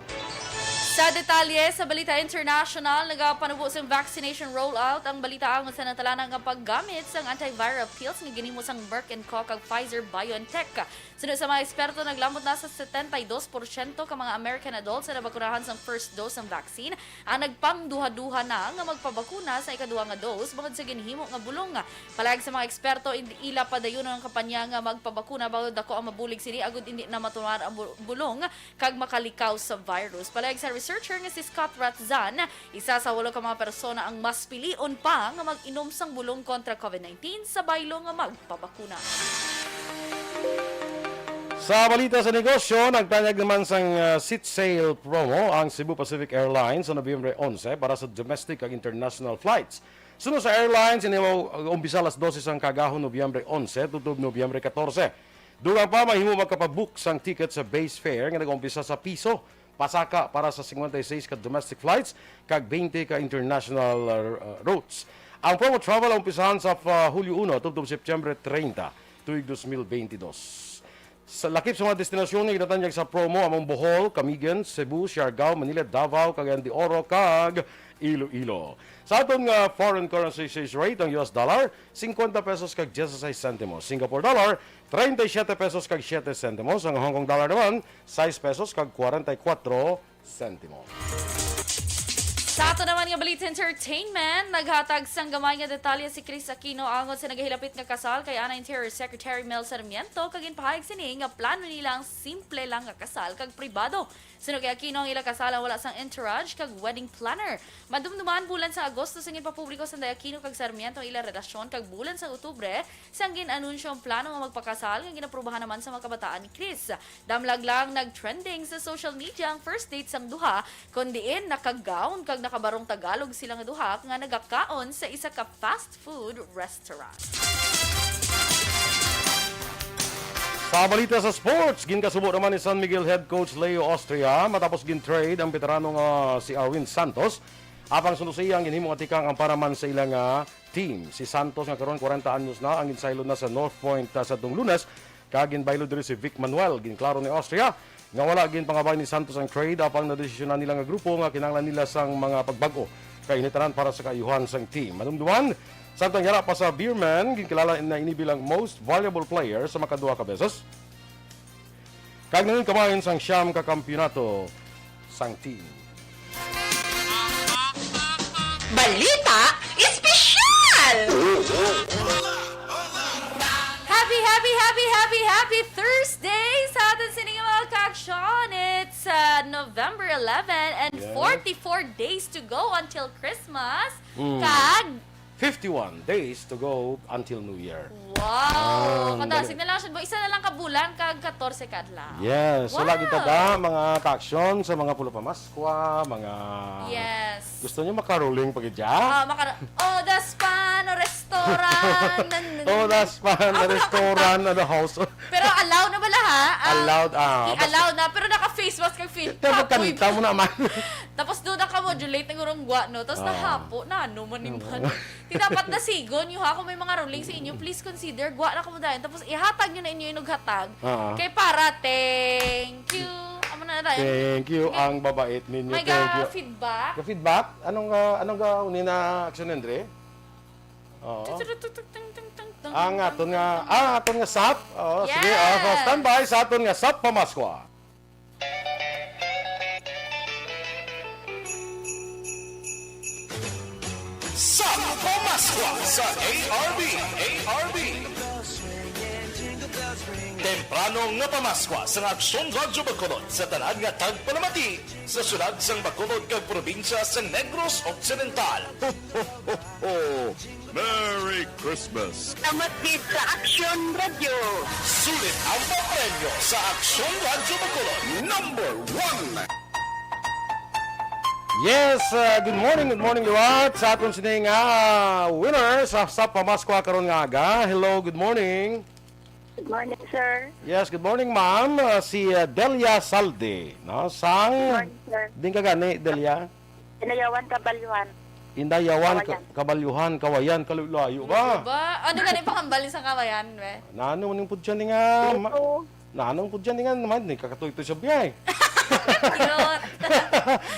Sa detalye sa balita international, nagapanubo sang vaccination rollout ang balita angon sa natalana nga paggamit sang antiviral pills nga ginhimo sang Merck and Co kag Pfizer BioNTech. Suno sa mga eksperto, naglambot na sa setenta y dos porsyento ka mga American adults nga nabakunahan sang first dose sang vaccine, ang nagpangduha-duha na nga magpabakuna sa ikaduha nga dose bangod sa ginhimo nga bulong. Palag sa mga eksperto, indi ila padayonon ang kampanya nga magpabakuna bangod dako ang mabulig sini agud indi na matuman ang bu- bulong kag makalikaw sa virus. Palag sa researcher nga si Scott Ratzan, isa sa walo ka mga persona ang mas pilion pa nga mag-inom sang bulong kontra COVID nineteen sa baylo nga magpabakuna. Sa balita sa negosyo, nagtanyag naman sang uh, seat sale promo ang Cebu Pacific Airlines sa Nobyembre onse para sa domestic kag international flights. Suno sa airlines, ini maumpisa alas dose sang kaagahon, Nobyembre onse, tubtob Nobyembre katorse. Dugang pa, mahimo magkapabook sang ticket sa base fare nga nag-umpisa sa piso pasaka para sa singkwenta y seis ka domestic flights kag twenty ka international uh, routes. Ang promo travel umpisahan sa uh, Hulyo uno tubtob Septyembre treinta, tuig dos mil bentidós. Sa lakip sa mga destinasyon nga ginatanyag sa promo, among Bohol, Camiguin, Cebu, Siargao, Manila, Davao, Cagayan de Oro, kag Iloilo. Sa aton nga foreign currency exchange rate, ang U S dollar, singkwenta pesos kag dieciséis sentimos. Singapore dollar, treinta y siete pesos kag siete sentimos. Ang Hong Kong dollar naman, sais pesos kag kwarenta y kuatro sentimos. Sa ato naman nga balita entertainment, naghatag sang gamay nga detalye si Kris Aquino angon sa nagahilapit nga kasal kay ana Interior Secretary Mel Sarmiento, kag ginpahayag sini nga plano nila ang simple lang nga kasal kag pribado. Suno kay Aquino, ang ila kasal ang wala sang entourage kag wedding planner. Madumduman bulan sa Agosto sang ginpapubliko sang Day Aquino kag Sarmiento ang ila relasyon kag bulan sang Oktubre sang gin-anunsyo ang plano nga magpakasal nga ginaprubahan naman sa mga kabataan ni Kris. Damlag lang nag-trending sa social media ang first date sang duha, kon diin naka-gown kag nakabarong Tagalog sila nga duha nga nagakaon sa isa ka fast food restaurant. Sa balita sa sports, ginkasubo naman ni San Miguel head coach Leo Austria matapos gin-trade ang veterano nga si Arwin Santos. Apang suno sa iya, ang ginhimo nga tikang ang para man sa ilang ah, team. Si Santos nga karon kwarenta anyos na ang ginsaylo na sa North Point ah, sa tung Lunes, kag ginbaylo diri si Vic Manuel. Ginklaro ni Austria nga wala ginpangabay ni Santos ang trade, apang nadesisyonan nila nga grupo nga kinahanglan nila sang mga pagbag-o kay ini tanan para sa kaayuhan sang team. Madumduman, samtang yara pa sa Beerman, ginkilala na ini bilang most valuable player sa makaduha ka beses kag nangin kabahin sang siyam ka kampiyonato sang team. Balita Espesyal! Happy, happy, happy, happy, happy Thursday sa aton sining mga kaaksyon. It's uh, November eleven and Yes. forty-four days to go until Christmas. Mm. Kag, Fifty-one days to go until New Year. wow! Ah, Kadasig dali. na lang siya. Isa na lang ka bulan, kag katorse ka adlaw. Yes. So, Wow! lagi ta da, mga kaaksyon sa mga pulo pamaskwa, mga... Yes. Gusto niyo makaruling pa gid dya? Ah, makara... Odas Pan, o restaurant. nan- nan- Oh, das pa, Ako na na restaurant, na the house. Pero allow na bala ha? Ah, Allowed, ah, i-allow na, pero naka-face mask, nag-feel. Kaya magkanta mo naman. Tapos doon naka-modulate na gurong gwa, no? Tapos Ah. nahapo, na ano man yung man. Di dapat na sigon nyo ha, kung may mga ruling sa inyo, please consider, gwa na kamo dayon. Tapos ihatag nyo na inyo inughatag. Ah. Kay para, thank you. Amo na na dayon. Thank you, Sige. Ang babait ninyo. May Thank you. ga-feedback? Ka-feedback? Anong, ah, anong ga-, uni na aksyon, Andre? Oo. Ang aton nga, ah, aton nga sap. Oo, sige, ah, so Yes. standby sa aton nga sap pamaskwa. Sa Pamaskwa sa A R B, A R B. Temprano nga pamaskwa sa Aksyon Radyo Bacolod sa tanan nga tagpalamati sa syudad sang Bacolod kag probinsya sa Negros Occidental. Ho, ho, ho, ho. Merry Christmas! Salamat gid sa Aksyon Radyo. Sulit ang papremyo sa Aksyon Radyo Bacolod. Number one. Yes, uh, good morning, good morning liwat sa aton sini nga winner sa, sa pamaskwa karon nga aga. Hello, good morning. Good morning, sir. Yes, good morning, ma'am. Uh, si uh, Delia Salde, no? Sang Good morning, sir. Din ka gani, Delia? Inayawan Kabalyuhan. Indayawan, Kawayan. Ka- Kabalyuhan, Kawayan, kalulayo ba? Ba? Ano gani panghambal sa kawayan, be? Nano man yung pudyan ni nga ma- Ito, Nanong pudyan ni nga naman, ni kakatoy-toy sa biyay. Cute.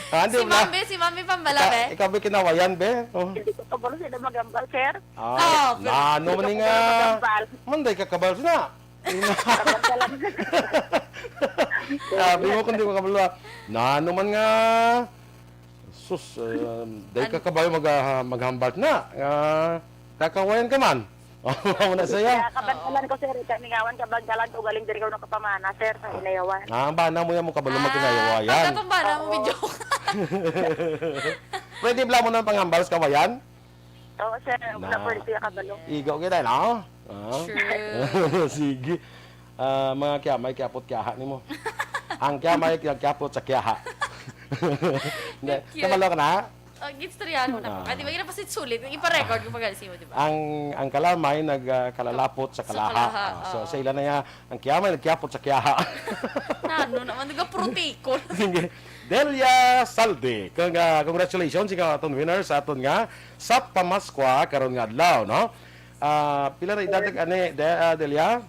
Ah, hindi Si na. Ma'am, be, si Ma'am, may pambala, Ika- be. Ikaw ba kinawayan, be? Oh. hindi ko kabalo sila magambal, sir. Ah, Oh, pero nano man ni nga. Magambal. Manday ka kabal na. Kabal ka lang. Sabi mo kung di mo kabalo. Nano man nga. Sus, uh, day ka kabal mag, ah, maghambal na. Ah, kakawayan ka man. Amo na saya. Kaya kabantalan ko, sir. Kaningawan kabagdalan ko galing diri ko nakapamana, sir, sa Inayawan. Ah, ang bana mo yan mo kabalo Ah, magkinayawayan. pagkatong bana mo, video. Pwede bala mo nang panghambal sa kawayan? Oo, sir. Wala Na. po rin siya kabalo. Igaw kita, no? Ah? True. Sige. Ah, mga kiyamay, kiyapot, kiyaha ni mo. Ang kiyamay, kiyapot sa kiyaha. Hindi. Cute. Kabalo ka na? Oh, ginstoryahan mo na po. Ah. Kaya di ba ginapasit sulit? Ipa-record yung pag-alisi mo, di ba? Ang ang kalamay nagkalalapot sa Sa kalaha. kalaha, Ah, so, oo. sa ila na niya, ang kiyamay nagkiyapot sa kiyaha. Nano naman, nagka-protikon. Sige. Delia Salde, kung, ah, congratulations sa aton winner sa aton nga sa pamaskwa karon nga adlaw, no? Ah, pila na edad ani, De, ah, Delia?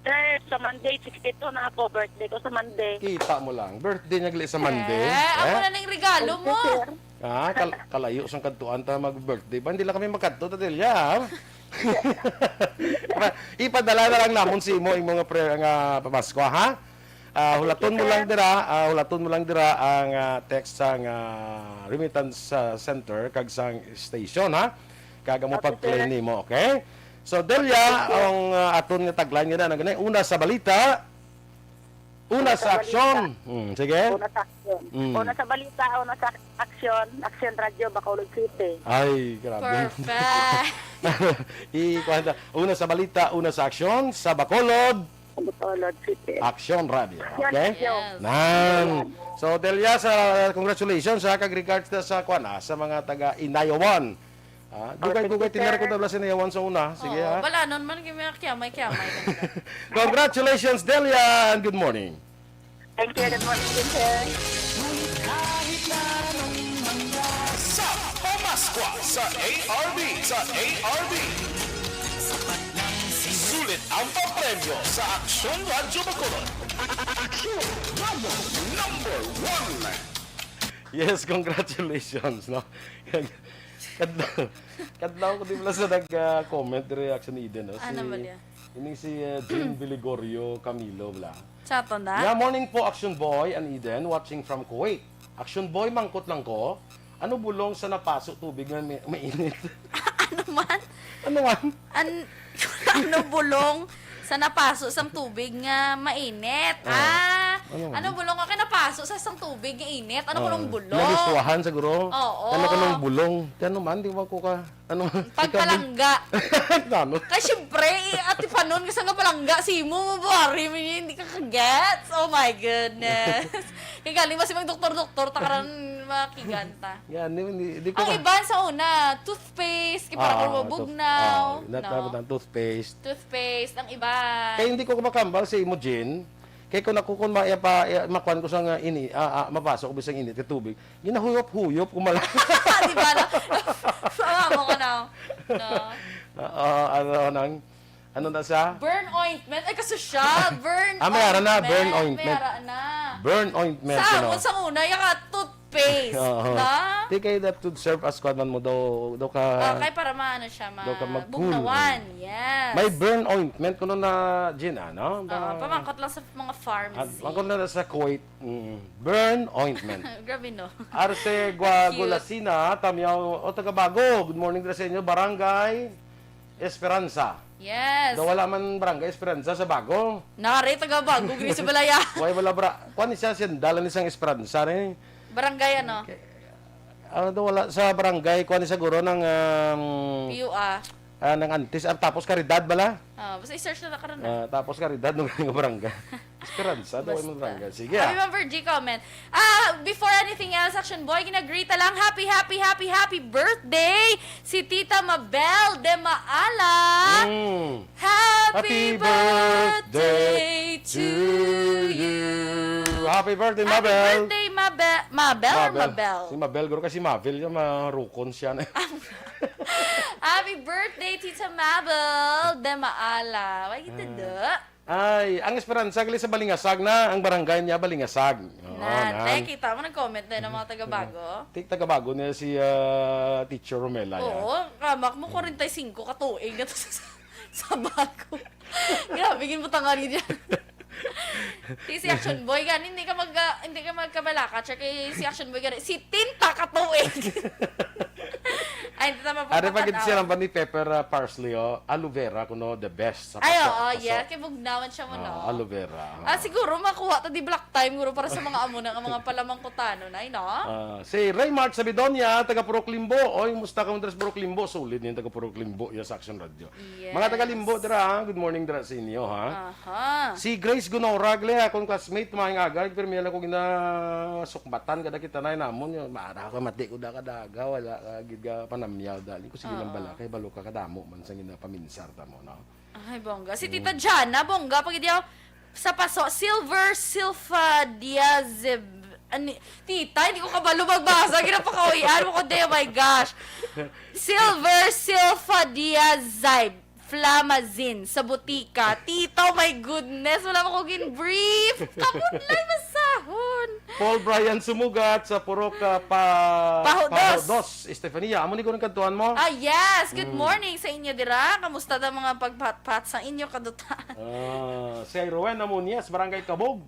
Sir, sa Monday, sixty-two na ako. Birthday ko sa Monday. Kita mo lang. Birthday niya gali sa Monday. Eh, ako Eh? na ning regalo mo. Sir, Ah, kal- kalayo sang kadtuan ta mag-birthday pa. Hindi lang kami magkadto, ta Delia, ha? Pa- Ipadala na lang namon sa imo imo nga pre nga pamaskwa, ha? Ah, hulaton mo lang dira, ah, hulaton mo lang dira ang ah, text sang ah, remittance ah, center kag sang station, ha? Kag amo Okay, pag-claim sir. nimo, okay? So Delia, ang ah, aton nga tagline nga na gani, una sa balita, una sa aksyon. Hmm, sige. Una sa aksyon. Mm. Una sa balita, una sa aksyon, Aksyon Radyo, Bacolod City. Ay, grabe. Perfect. Ikuan ta. Una sa balita, una sa aksyon, sa Bacolod, Bacolod City. Aksyon Radio. Aksyon Okay? Radio. Yes. Nan. So, Delia, sa congratulations ha, kag regards na sa kwan, ah, sa mga taga Inayawan. Ah, dugay-dugay, tinaray ko tabla sinayawan sa una. Sige, ha? Balanon man kay mga kiyamay-kiyamay. Congratulations, Delia, and good morning. Thank you. Good morning din, sir. Sa Pamaskwa sa A R B, sa A R B. Sulit ang papremyo sa Aksyon Radyo Bacolod. Aksyon Radyo number one. Yes, congratulations, no? Kadlaw, kadlaw ko di bala sa nag-comment diri Action Eden, no? Ano ba niya? Ini si uh, Jean Biligorio Camilo bala. Sa aton na? Yeah, morning po, Action Boy and Eden, watching from Kuwait. Action Boy, mangkot lang ko, ano bulong sa napaso tubig nga may, mainit? Ano man? Ano man? An ano bulong sa napaso sang tubig nga mainit? Ah, Ah, ano man? Ano bulong ka napaso sa sang tubig nga init? Ano kunong bulong? Naliswahan siguro. Oo. Ano kunong bulong? Kano man, di ba ko ka? Ano man? Pagpalangga. Ano? Kay siyempre, eh, ati panon nga sa nga palangga, si mo, mabari mo yun, hindi ka kagets. Oh my goodness. Kaya galing, mas mag-doktor-doktor, takaran makiganta. Yan, di, di, di ko Ang ka- iban sa una, toothpaste, kay para Ah, kung mabugnaw. tooth-, ah, nat-, no? toothpaste. Toothpaste, ang iban. Kaya hindi ko makambal sa imo, Jean. Kaya kung ako, kung ma-, pa, eh, makuan ko sa nga ini, ah, ah, mapasok ko sa init ka tubig, ginahuyop-huyop ko mala. Di ba? No? Sama mo ka na. No? Ah, ah, ano nang, ano na sa? Burn ointment. Ay, kasosyal. Burn Ah, may ara na, ointment. Burn ointment. May ara na. Burn ointment, Sa you know. amon, sa una, yung ka toothpaste. Oo. Na? Di kayo that to serve as kwan man mo daw, daw ka, Okay, para maano siya, ma... Daw ka mag-cool. Bugnawan. Yes. May burn ointment kuno na, Jean, ano? Oo, pamangkot lang sa mga farms. At, mangkot na sa Kuwait. Mm. Burn ointment. Grabe, no? Arte Guagulasina, Tamyaw, o Tagabago. Good morning dira sa inyo, Barangay Esperanza. Yes. Daw wala man Barangay Esperanza sa Bago. Nari, taga Bago, gini sa Balaya. Why wala bra? Kuan ni siya, sindalan ni sang Esperanza ni. Barangay, ano? Ah, daw wala sa barangay, kuan ni siguro ng, um, P U A. ah, ng Antis. Ah, tapos Caridad bala? Ah, basta i-search na lang karon na. Ah, tapos Caridad, nung nga barangay. Esperanza, daw Basta. Mo barangay. Sige, Happy ah. Member G comment. Ah, before anything else, Action Boy, ginagrita lang, happy, happy, happy, happy birthday si Tita Mabel de Maala. Mm. Happy birthday to you. Happy birthday, Happy Mabel. birthday, Mabel. Mabel or Mabel? Si Mabel, guro kasi Mabel, yung marukon siya na. Happy birthday, Tita Mabel de Maala. Why you do? Ay, ang Esperanza, gali sa Balingasag na, ang barangay niya, Balingasag. Oo, Na, nan. te, kita mo, nag-comment na ng mga taga-Bago. Tik-, taga-Bago niya si ah, Teacher Romela. Yan. Oo, kamak mo, forty-five ka tuig na to sa, sa Bago. Grabe, ginbutangan niya dyan. Si, si Action Boy, gani, hindi ka mag, ah, hindi ka magkabalaka, tsaka kay si Action Boy, gani, si Tinta ka tuig. Ay, hindi naman Ari pa gid siya pagpapatawa. lang ba ni Pepper ah, Parsley, oh? Aloe vera, kuno, the best sa Ay, paso-, oo, paso. Yes. Kay bugnawan siya mo, Ah, no? aloe vera. Ah, siguro makuha ta di black time guro para sa mga amo na nga mga palamangkutano na, no? Ah, si Raymark Sabidonia, taga Purok Limbo. Oy, musta ka, Andres, Purok Limbo? Solid niya taga Purok Limbo, ya sa Action Radio. Yes. Mga taga Limbo, dira, ha? Good morning, dira sa inyo, ha? Aha. Si Grace Gunoragle, akong classmate, mga agay, pero may lang ko ginasukbatan, kada kita na namon, yun, mara ko, mati ko da kadaga, wala ka, gid ka panamyaw, dali ko, sige lang Oo. bala, kay balo ka kadamo man sa ginapaminsar ta mo, no? Ay, bongga. Si Tita Jana, bongga, pag hindi ako sa paso, silver sulfadiazib-, ani, tita, hindi ko kabalo magbasa. Ginapakawian mo ko, day, oh my gosh. Silver sulfadiazib flamazine sa butika. Tita, oh my goodness, wala mo ko gin-brief. Kabudlay masahon. Paul Brian Sumugat sa Purok ah, pa, Paho Dos. Paho Dos, Estefania. Amo ni ko ng kantuan mo? Ah, yes. Good Mm. morning sa inyo dira. Kamusta ta mga pagpatpat sa inyo kadutaan? Ah, si Rowen Amonias, Barangay Kabog.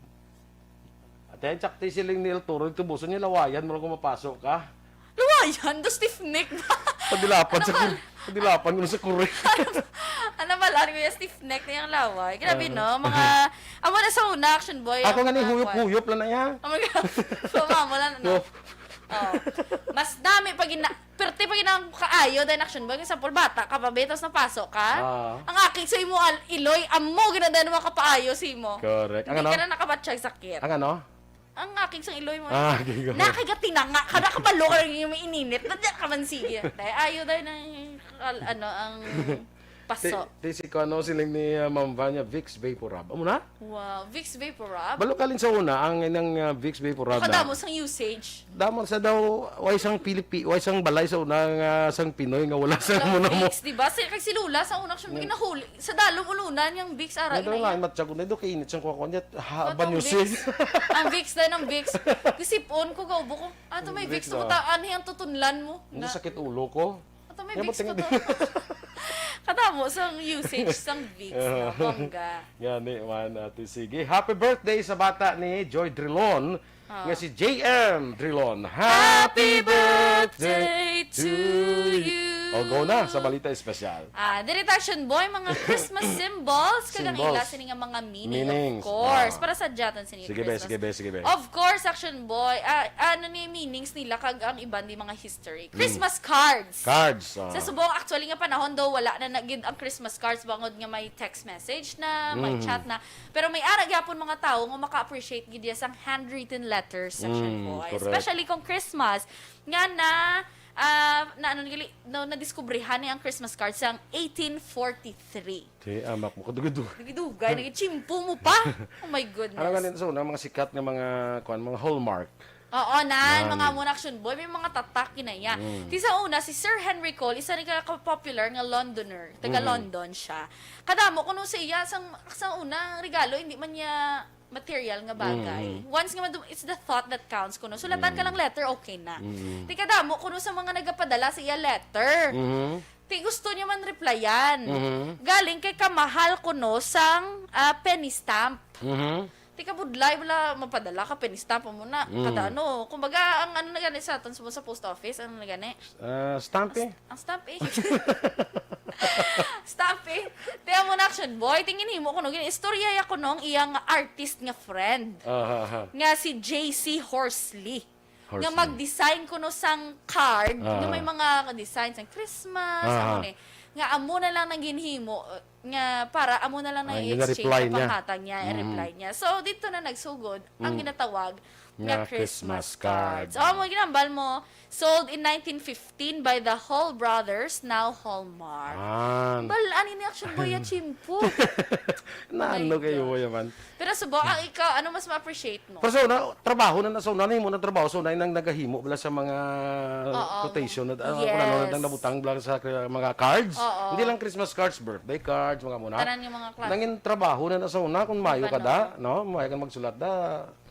Ate, tsakti siling ni El Toro, tubuson niya lawayan mo lang kung mapasok ka. Lawayan, do stiff neck ba? Padilapan Ano sa ba? Padilapan mo sa kuray. Ano ba lang ko yung stiff neck na yung laway? Grabe, Ah. no? Mga, amo na sa una, Action Boy. Ako Ang nga ni mga huyop-huyop lang na yan. Oh my God. So, mamo lang, no? Huyop. Oh. Mas dami pag ina... Perte pag ina kaayo dahil Action Boy. Example, bata ka pa, betos na paso ka. Ah. Ang aking sa imo al- iloy, amo gina dahil mga kapaayo sa imo. Correct. Ang Hindi ano? ka na nakabatsyag sakit. Ang ano? Ang aking sang iloy mo. Ah, okay, go. Nakagatinanga ka, nakabalo ka lang yung may ininit. Nadya ka man sige. Dahil ayaw dahil ng, al- ano, ang paso. Ti, ti si Kuano, siling ni uh, Ma'am Vanya, Vicks Vaporub. Amo na? Wow, Vicks Vaporub. Balo kalin sa una, ang inang uh, Vicks Vaporub na. Kadamo sang usage. Damo sa daw, way sang Pilipi, way sang balay sa una nga sang Pinoy nga wala sa Ang mo na mo. Vicks, di ba? Sa, kag si Lula, sa una siya, ginahuli. Sa dalom ulunan yung Vicks, ara, Ano ina lang, yan. matsyag ko na, do kainit siyang kuha ko niya. Ha, Katong banyo si. Vicks. Ang Vicks na ng Vicks. Kasipon ko, gaubo ko. Ato may Vicks, Vicks, ah. Vicks, ang tutunlan mo. Hindi sakit ulo ko. Ato may Yan, Vicks ko ba't to. Katamo sang usage sang Vicks na bongga. Gani man, ate. Sige. Happy birthday sa bata ni Joy Drilon, Ah. nga si J M Drilon. Happy birthday to you. O, go na sa balita espesyal. Ah, diri ta, Action Boy, mga Christmas symbols, kag ang Symbols. Ila sini nga mga meaning, Meanings. Of course, Ah. para sa jatan sini Sige, be, Christmas. Sige, be, sige, be. Of course, Action Boy, ah, ano ni meanings nila kag ang iban di mga history. Christmas cards. Cards. Ah. Sa subong, actually nga panahon daw, wala na, na gid ang Christmas cards bangod nga may text message na, may Mm. chat na. Pero may ara gyapon mga tawo nga maka-appreciate gid ya sang handwritten letters, Action Mm, Boy. correct. Especially kung Christmas, nga na, ah, na, ano, gali- no, nadiskubrihan niya ang Christmas cards sang eighteen forty-three. Te, amak mo, kadugaduga. Dugay-dugay, nagchimpo mo pa. Oh my goodness. Ano nga sa una, mga sikat nga mga, kuan, mga hallmark. Oo, nan, Nan. mga mo na, Action Boy, may mga tatak kinaya. Mm. Ti sa una, si Sir Henry Cole, isa ni ka-popular nga Londoner. Taga Mhm. London siya. Kadamo kuno sa iya, sang, sa una, ang regalo, hindi man niya material nga bagay. Mhm. Once nga madum- it's the thought that counts kuno. Sulatan ka Mhm. lang letter, okay na. Mhm. Ti kadamo kuno sa mga nagapadala sa iya letter. Mhm. Ti gusto niya man replyan. Mhm. Galing kay kamahal kuno sang ah, penny stamp. Mhm. Ti kabudlay, wala mapadala ka, penny stamp mo na. Mm. Kada ano, kumbaga, ang ano na gani sa aton sa, sa post office, ano na gani? Ah, stamp eh. Ang stamp eh. Stamp eh. Ti amo na, Action Boy, tingin himo kuno, gini, istorya ya kuno ang iyang artist nga friend. Aha, aha. Nga si J C Horsley. Nga Horsley. Mag-design kuno sang card, Ah. nga may mga design sang Christmas, Ah. amo ni. Nga amo na lang nang ginhimo, uh, nga para amo na lang nang Ay, i-exchange reply ang niya. panghatag niya, Mm. reply niya. So, dito na nagsugod ang Mm. ginatawag nga Nga Christmas Christmas card. cards. Oh, mo ginambal mo, sold in nineteen fifteen by the Hall Brothers, now Hallmark. Ah. Bal, ani ni Action Boy ya chimpo. Na ano My kayo God. mo yaman? Pero subo, ang ikaw, ano mas ma-appreciate mo? Pero sa una, trabaho na, na sa una, nimo na trabaho, sa una, nang nagahimo bala sa mga Oo. quotation na, ah, Yes. Kung ano, nang nabutang bala sa kri- mga cards. Oo. Hindi lang Christmas cards, birthday cards, mga muna. Tanan nga mga klase. Nangin trabaho na, na sa una, kung mayo ka da, Paano? No? Mayo ka magsulat da,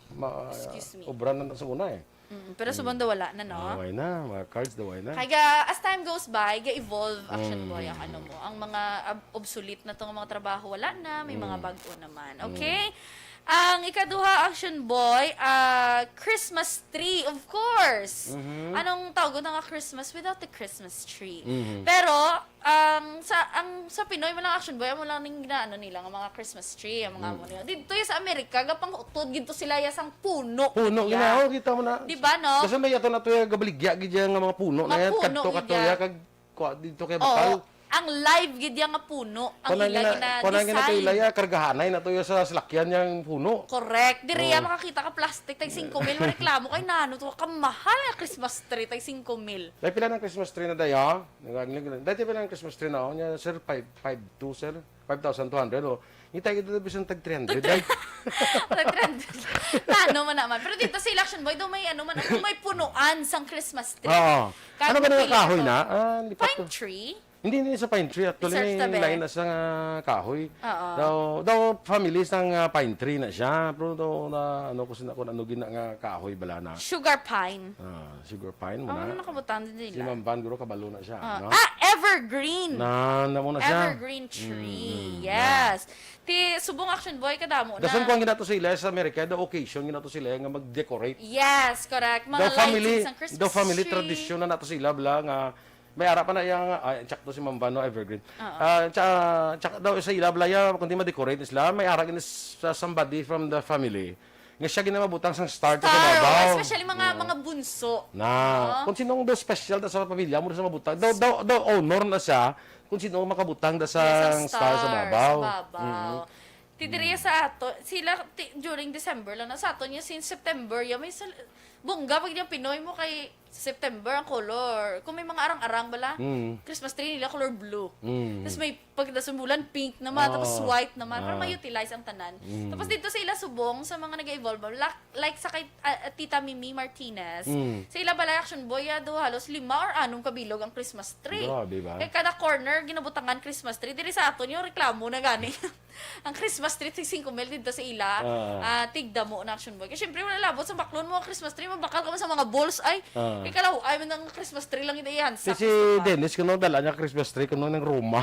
ma- Excuse me. Obra na, na sa una eh. Mm, pero subong daw wala na, no? Away na, mga cards daw na. Kaya, as time goes by, ga-evolve, Action Mm. Boy, ang ano mo. Ang mga ab- obsolete na tong mga trabaho, wala na. May mga Mm. bag-o naman. Mm. Okay? Ang ikaduha, Action Boy, ah, Christmas tree, of course. Mhm. Anong tawag na nga Christmas without the Christmas tree? Mhm. Pero, ang sa ang sa Pinoy mo lang, Action Boy, amo lang ning ginaano nila nga mga Christmas tree, ang mga Mm. amo nila. Dito ya sa Amerika, gapang utod gid to sila ya sang puno. Puno, Ya. ginawa, kita mo na. Di ba, no? Kasi may ato na to yung gabaligya, gid yung mga puno na Mga yan, puno, kadto, gid kadto, yan. ya, kag, kwa, dito kay Oo, bakal. Ang live gid ya nga puno, ang Kuwan ang ila gina-, gina kuwan ang gina-, design. ila ya, kargahanay na to ya sa salakyan yang puno. Correct. Diri ya Oo. makakita ka plastic, tag singko mil, mareklamo kay nano to, kamahal nga Christmas tree, tag singko mil. Dahil pila ng Christmas tree na tayo? Dahil pila ng Christmas tree na, oh, niya, sir, five, five two, sir. Five thousand two hundred, oh. Ngita kita na bisang tag three hundred, dahil. Tag three hundred. Nano man naman. Pero dito sa Election Boy, daw may ano man, kung may punuan sang Christmas tree. Oo. Kahit Ano ba na pila kahoy to. na? Ah, hindi pa Pine to. Tree? Hindi, hindi sa pine tree. Actually, Research may tabi. Lain na sa nga kahoy. Oo. Daw, daw family sang ah, pine tree na siya. Pero daw na ano ko sina kung ano gina nga kahoy bala na. Sugar pine. Ah, sugar pine mo Ang na. Nakabutang din Si nila. Ma'am Van, guro, kabalo na siya. Ah, No? ah, evergreen. Na, na mo na siya. Evergreen tree. Mm, Yes. Ti subong Action Boy, kadamo na. Dason ko ang ginato sa ila sa Amerika, the occasion ginato sa ila nga mag-decorate. Yes, correct. Mga The family, lighting sang Christmas the family tree. Tradition na nato sa ila bala nga may ara pa na iya nga, ay, tsakto si Ma'am Van, no, evergreen. Oo. Ah, tsa, tsak daw sa ila bala ya, kundi ma-decorate sila, may ara gini sa somebody from the family. Nga siya ginamabutang sang star to sa Star, babaw. Especially mga Oo. mga bunso. Na, Oo. kung sino ang daw special da sa pamilya mo sa mabutang, daw, daw, daw honor na siya kung sino ang makabutang da sa Yes, ang star, sa babaw. Sa babaw. Mhm. Ti diri sa ato, sila ti-, during December lang na sa ato niya since September, ya may sal-, bongga pag diyang Pinoy mo kay September ang color. Kung may mga arang-arang bala, Mm. Christmas tree nila color blue. Mm. Tas may pagdason bulan, pink naman, tapos Oo. white naman, para Ah. ma-utilize ang tanan. Mm. Tapos dito sa ila subong, sa mga nag-evolve, la-, like sa kay, ah, ah, Tita Mimi Martinez, Mm. sa ila balay Action Boy, ah, do halos lima or anom ka bilog ang Christmas tree. Grabe ba? Kay kada corner, ginabutangan Christmas tree. Diri sa aton, yung reklamo na gani. Ang Christmas tree, tig singko mil dito sa ila, Ah. ah, tigdamo na Action Boy. Kaya syempre, wala labot sa baklon mo ang Christmas tree, mabakal ka man sa mga balls, ay, Ah. Kay kalaw, ay, man ang Christmas tree lang ito, iyan. Si, Sakto si pa. Dennis, kuno dala niya Christmas tree, kuno ng Roma.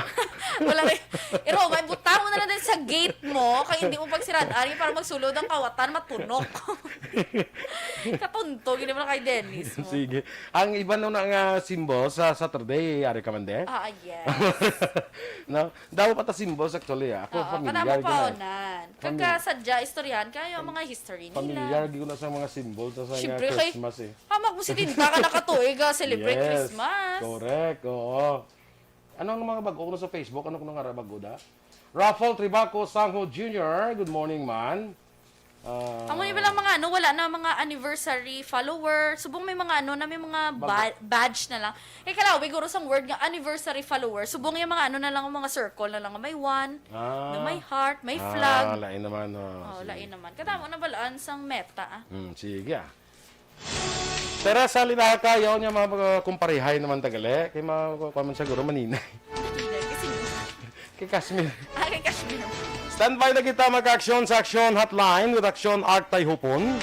Wala kay, eh, Roma, ibutang mo na lang din sa gate mo, kay hindi mo pagsirad-an, para magsulod ang kawatan, matunok. Katunto, gini mo na kay Dennis mo. Sige. Ang iba no na nga symbol sa Saturday, ari ka man de? Ah, ah, yes. No? Damo pa ta symbols actually, ah. Ako, Oo, familiar kanamo pa gina-, onan. Fami-, Kagka sadya, istoryahan kayo ang mga history nila. Familiar gyud na sa mga symbols sa, sa Siyempre, kay Christmas, eh. Hamak mo si Tinta ka nakatuig, ah, celebrate Yes, Christmas. Correct, oo. Ano ang mga bag-o na sa Facebook? Ano kung nga bag-o da? Raffle Tribaco Sangho Junior, good morning, man. Ah, Amo ni ba lang mga ano, wala na mga anniversary follower. Subong may mga ano na, may mga Bag-o. ba-, badge na lang. Eh, kalaw, siguro sang word nga anniversary follower. Subong yung mga ano na lang, mga circle na lang. May one, Ah. na may heart, may Ah, flag. Lain naman, oh, Oh, sige. Lain naman. Kadamo na balaan sang meta, ah. Hmm, sige, ah. Teresa Linaka, yaw niya mga, mga kumparehay naman tagali. Kay mga, kuwan man siguro, maninay. Hindi, kasi Kay Kashmir. Ah, kay Kashmir. Standby na kita, mag-aksyon sa Aksyon Hotline with Aksyon Art Tayhupon.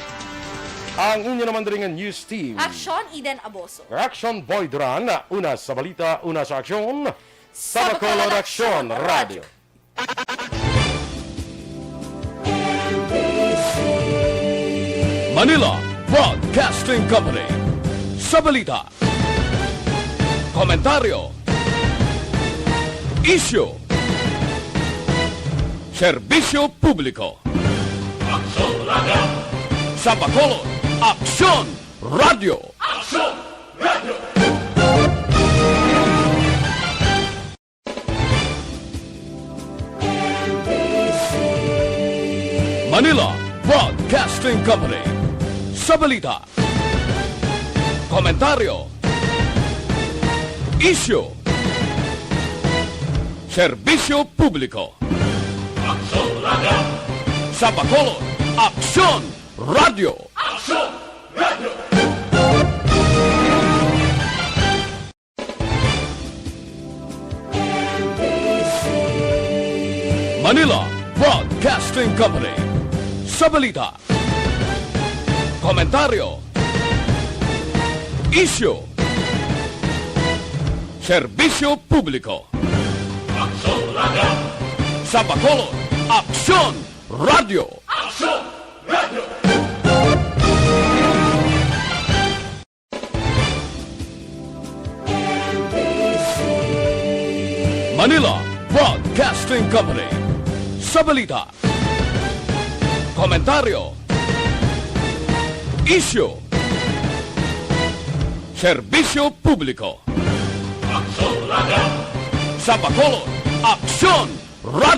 Ang inyo naman diri nga news team. Aksyon Eden Aboso. Aksyon Boy Duran, una sa balita, una sa aksyon. Sa Bacolod Aksyon Radio. Manila Broadcasting Company. Sa balita, komentaryo, isyu, serbisyo publiko. Aksyon Radio. Sa Bacolod, Aksyon Radio. Aksyon Radio. Manila Broadcasting Company. Sa balita, komentaryo, isyu, serbisyo publiko. Aksyon Radio. Sa Bacolod, Aksyon Radio. Aksyon Radio. Manila Broadcasting Company. Sa balita, komentaryo, isyu, serbisyo publiko. Aksyon Radio. Sa Bacolod, Aksyon Radio. Aksyon Radio. Manila Broadcasting Company. Sa balita, komentaryo, isyu, serbisyo publiko. Aksyon Radio. Sa Bacolod, Aksyon Radio.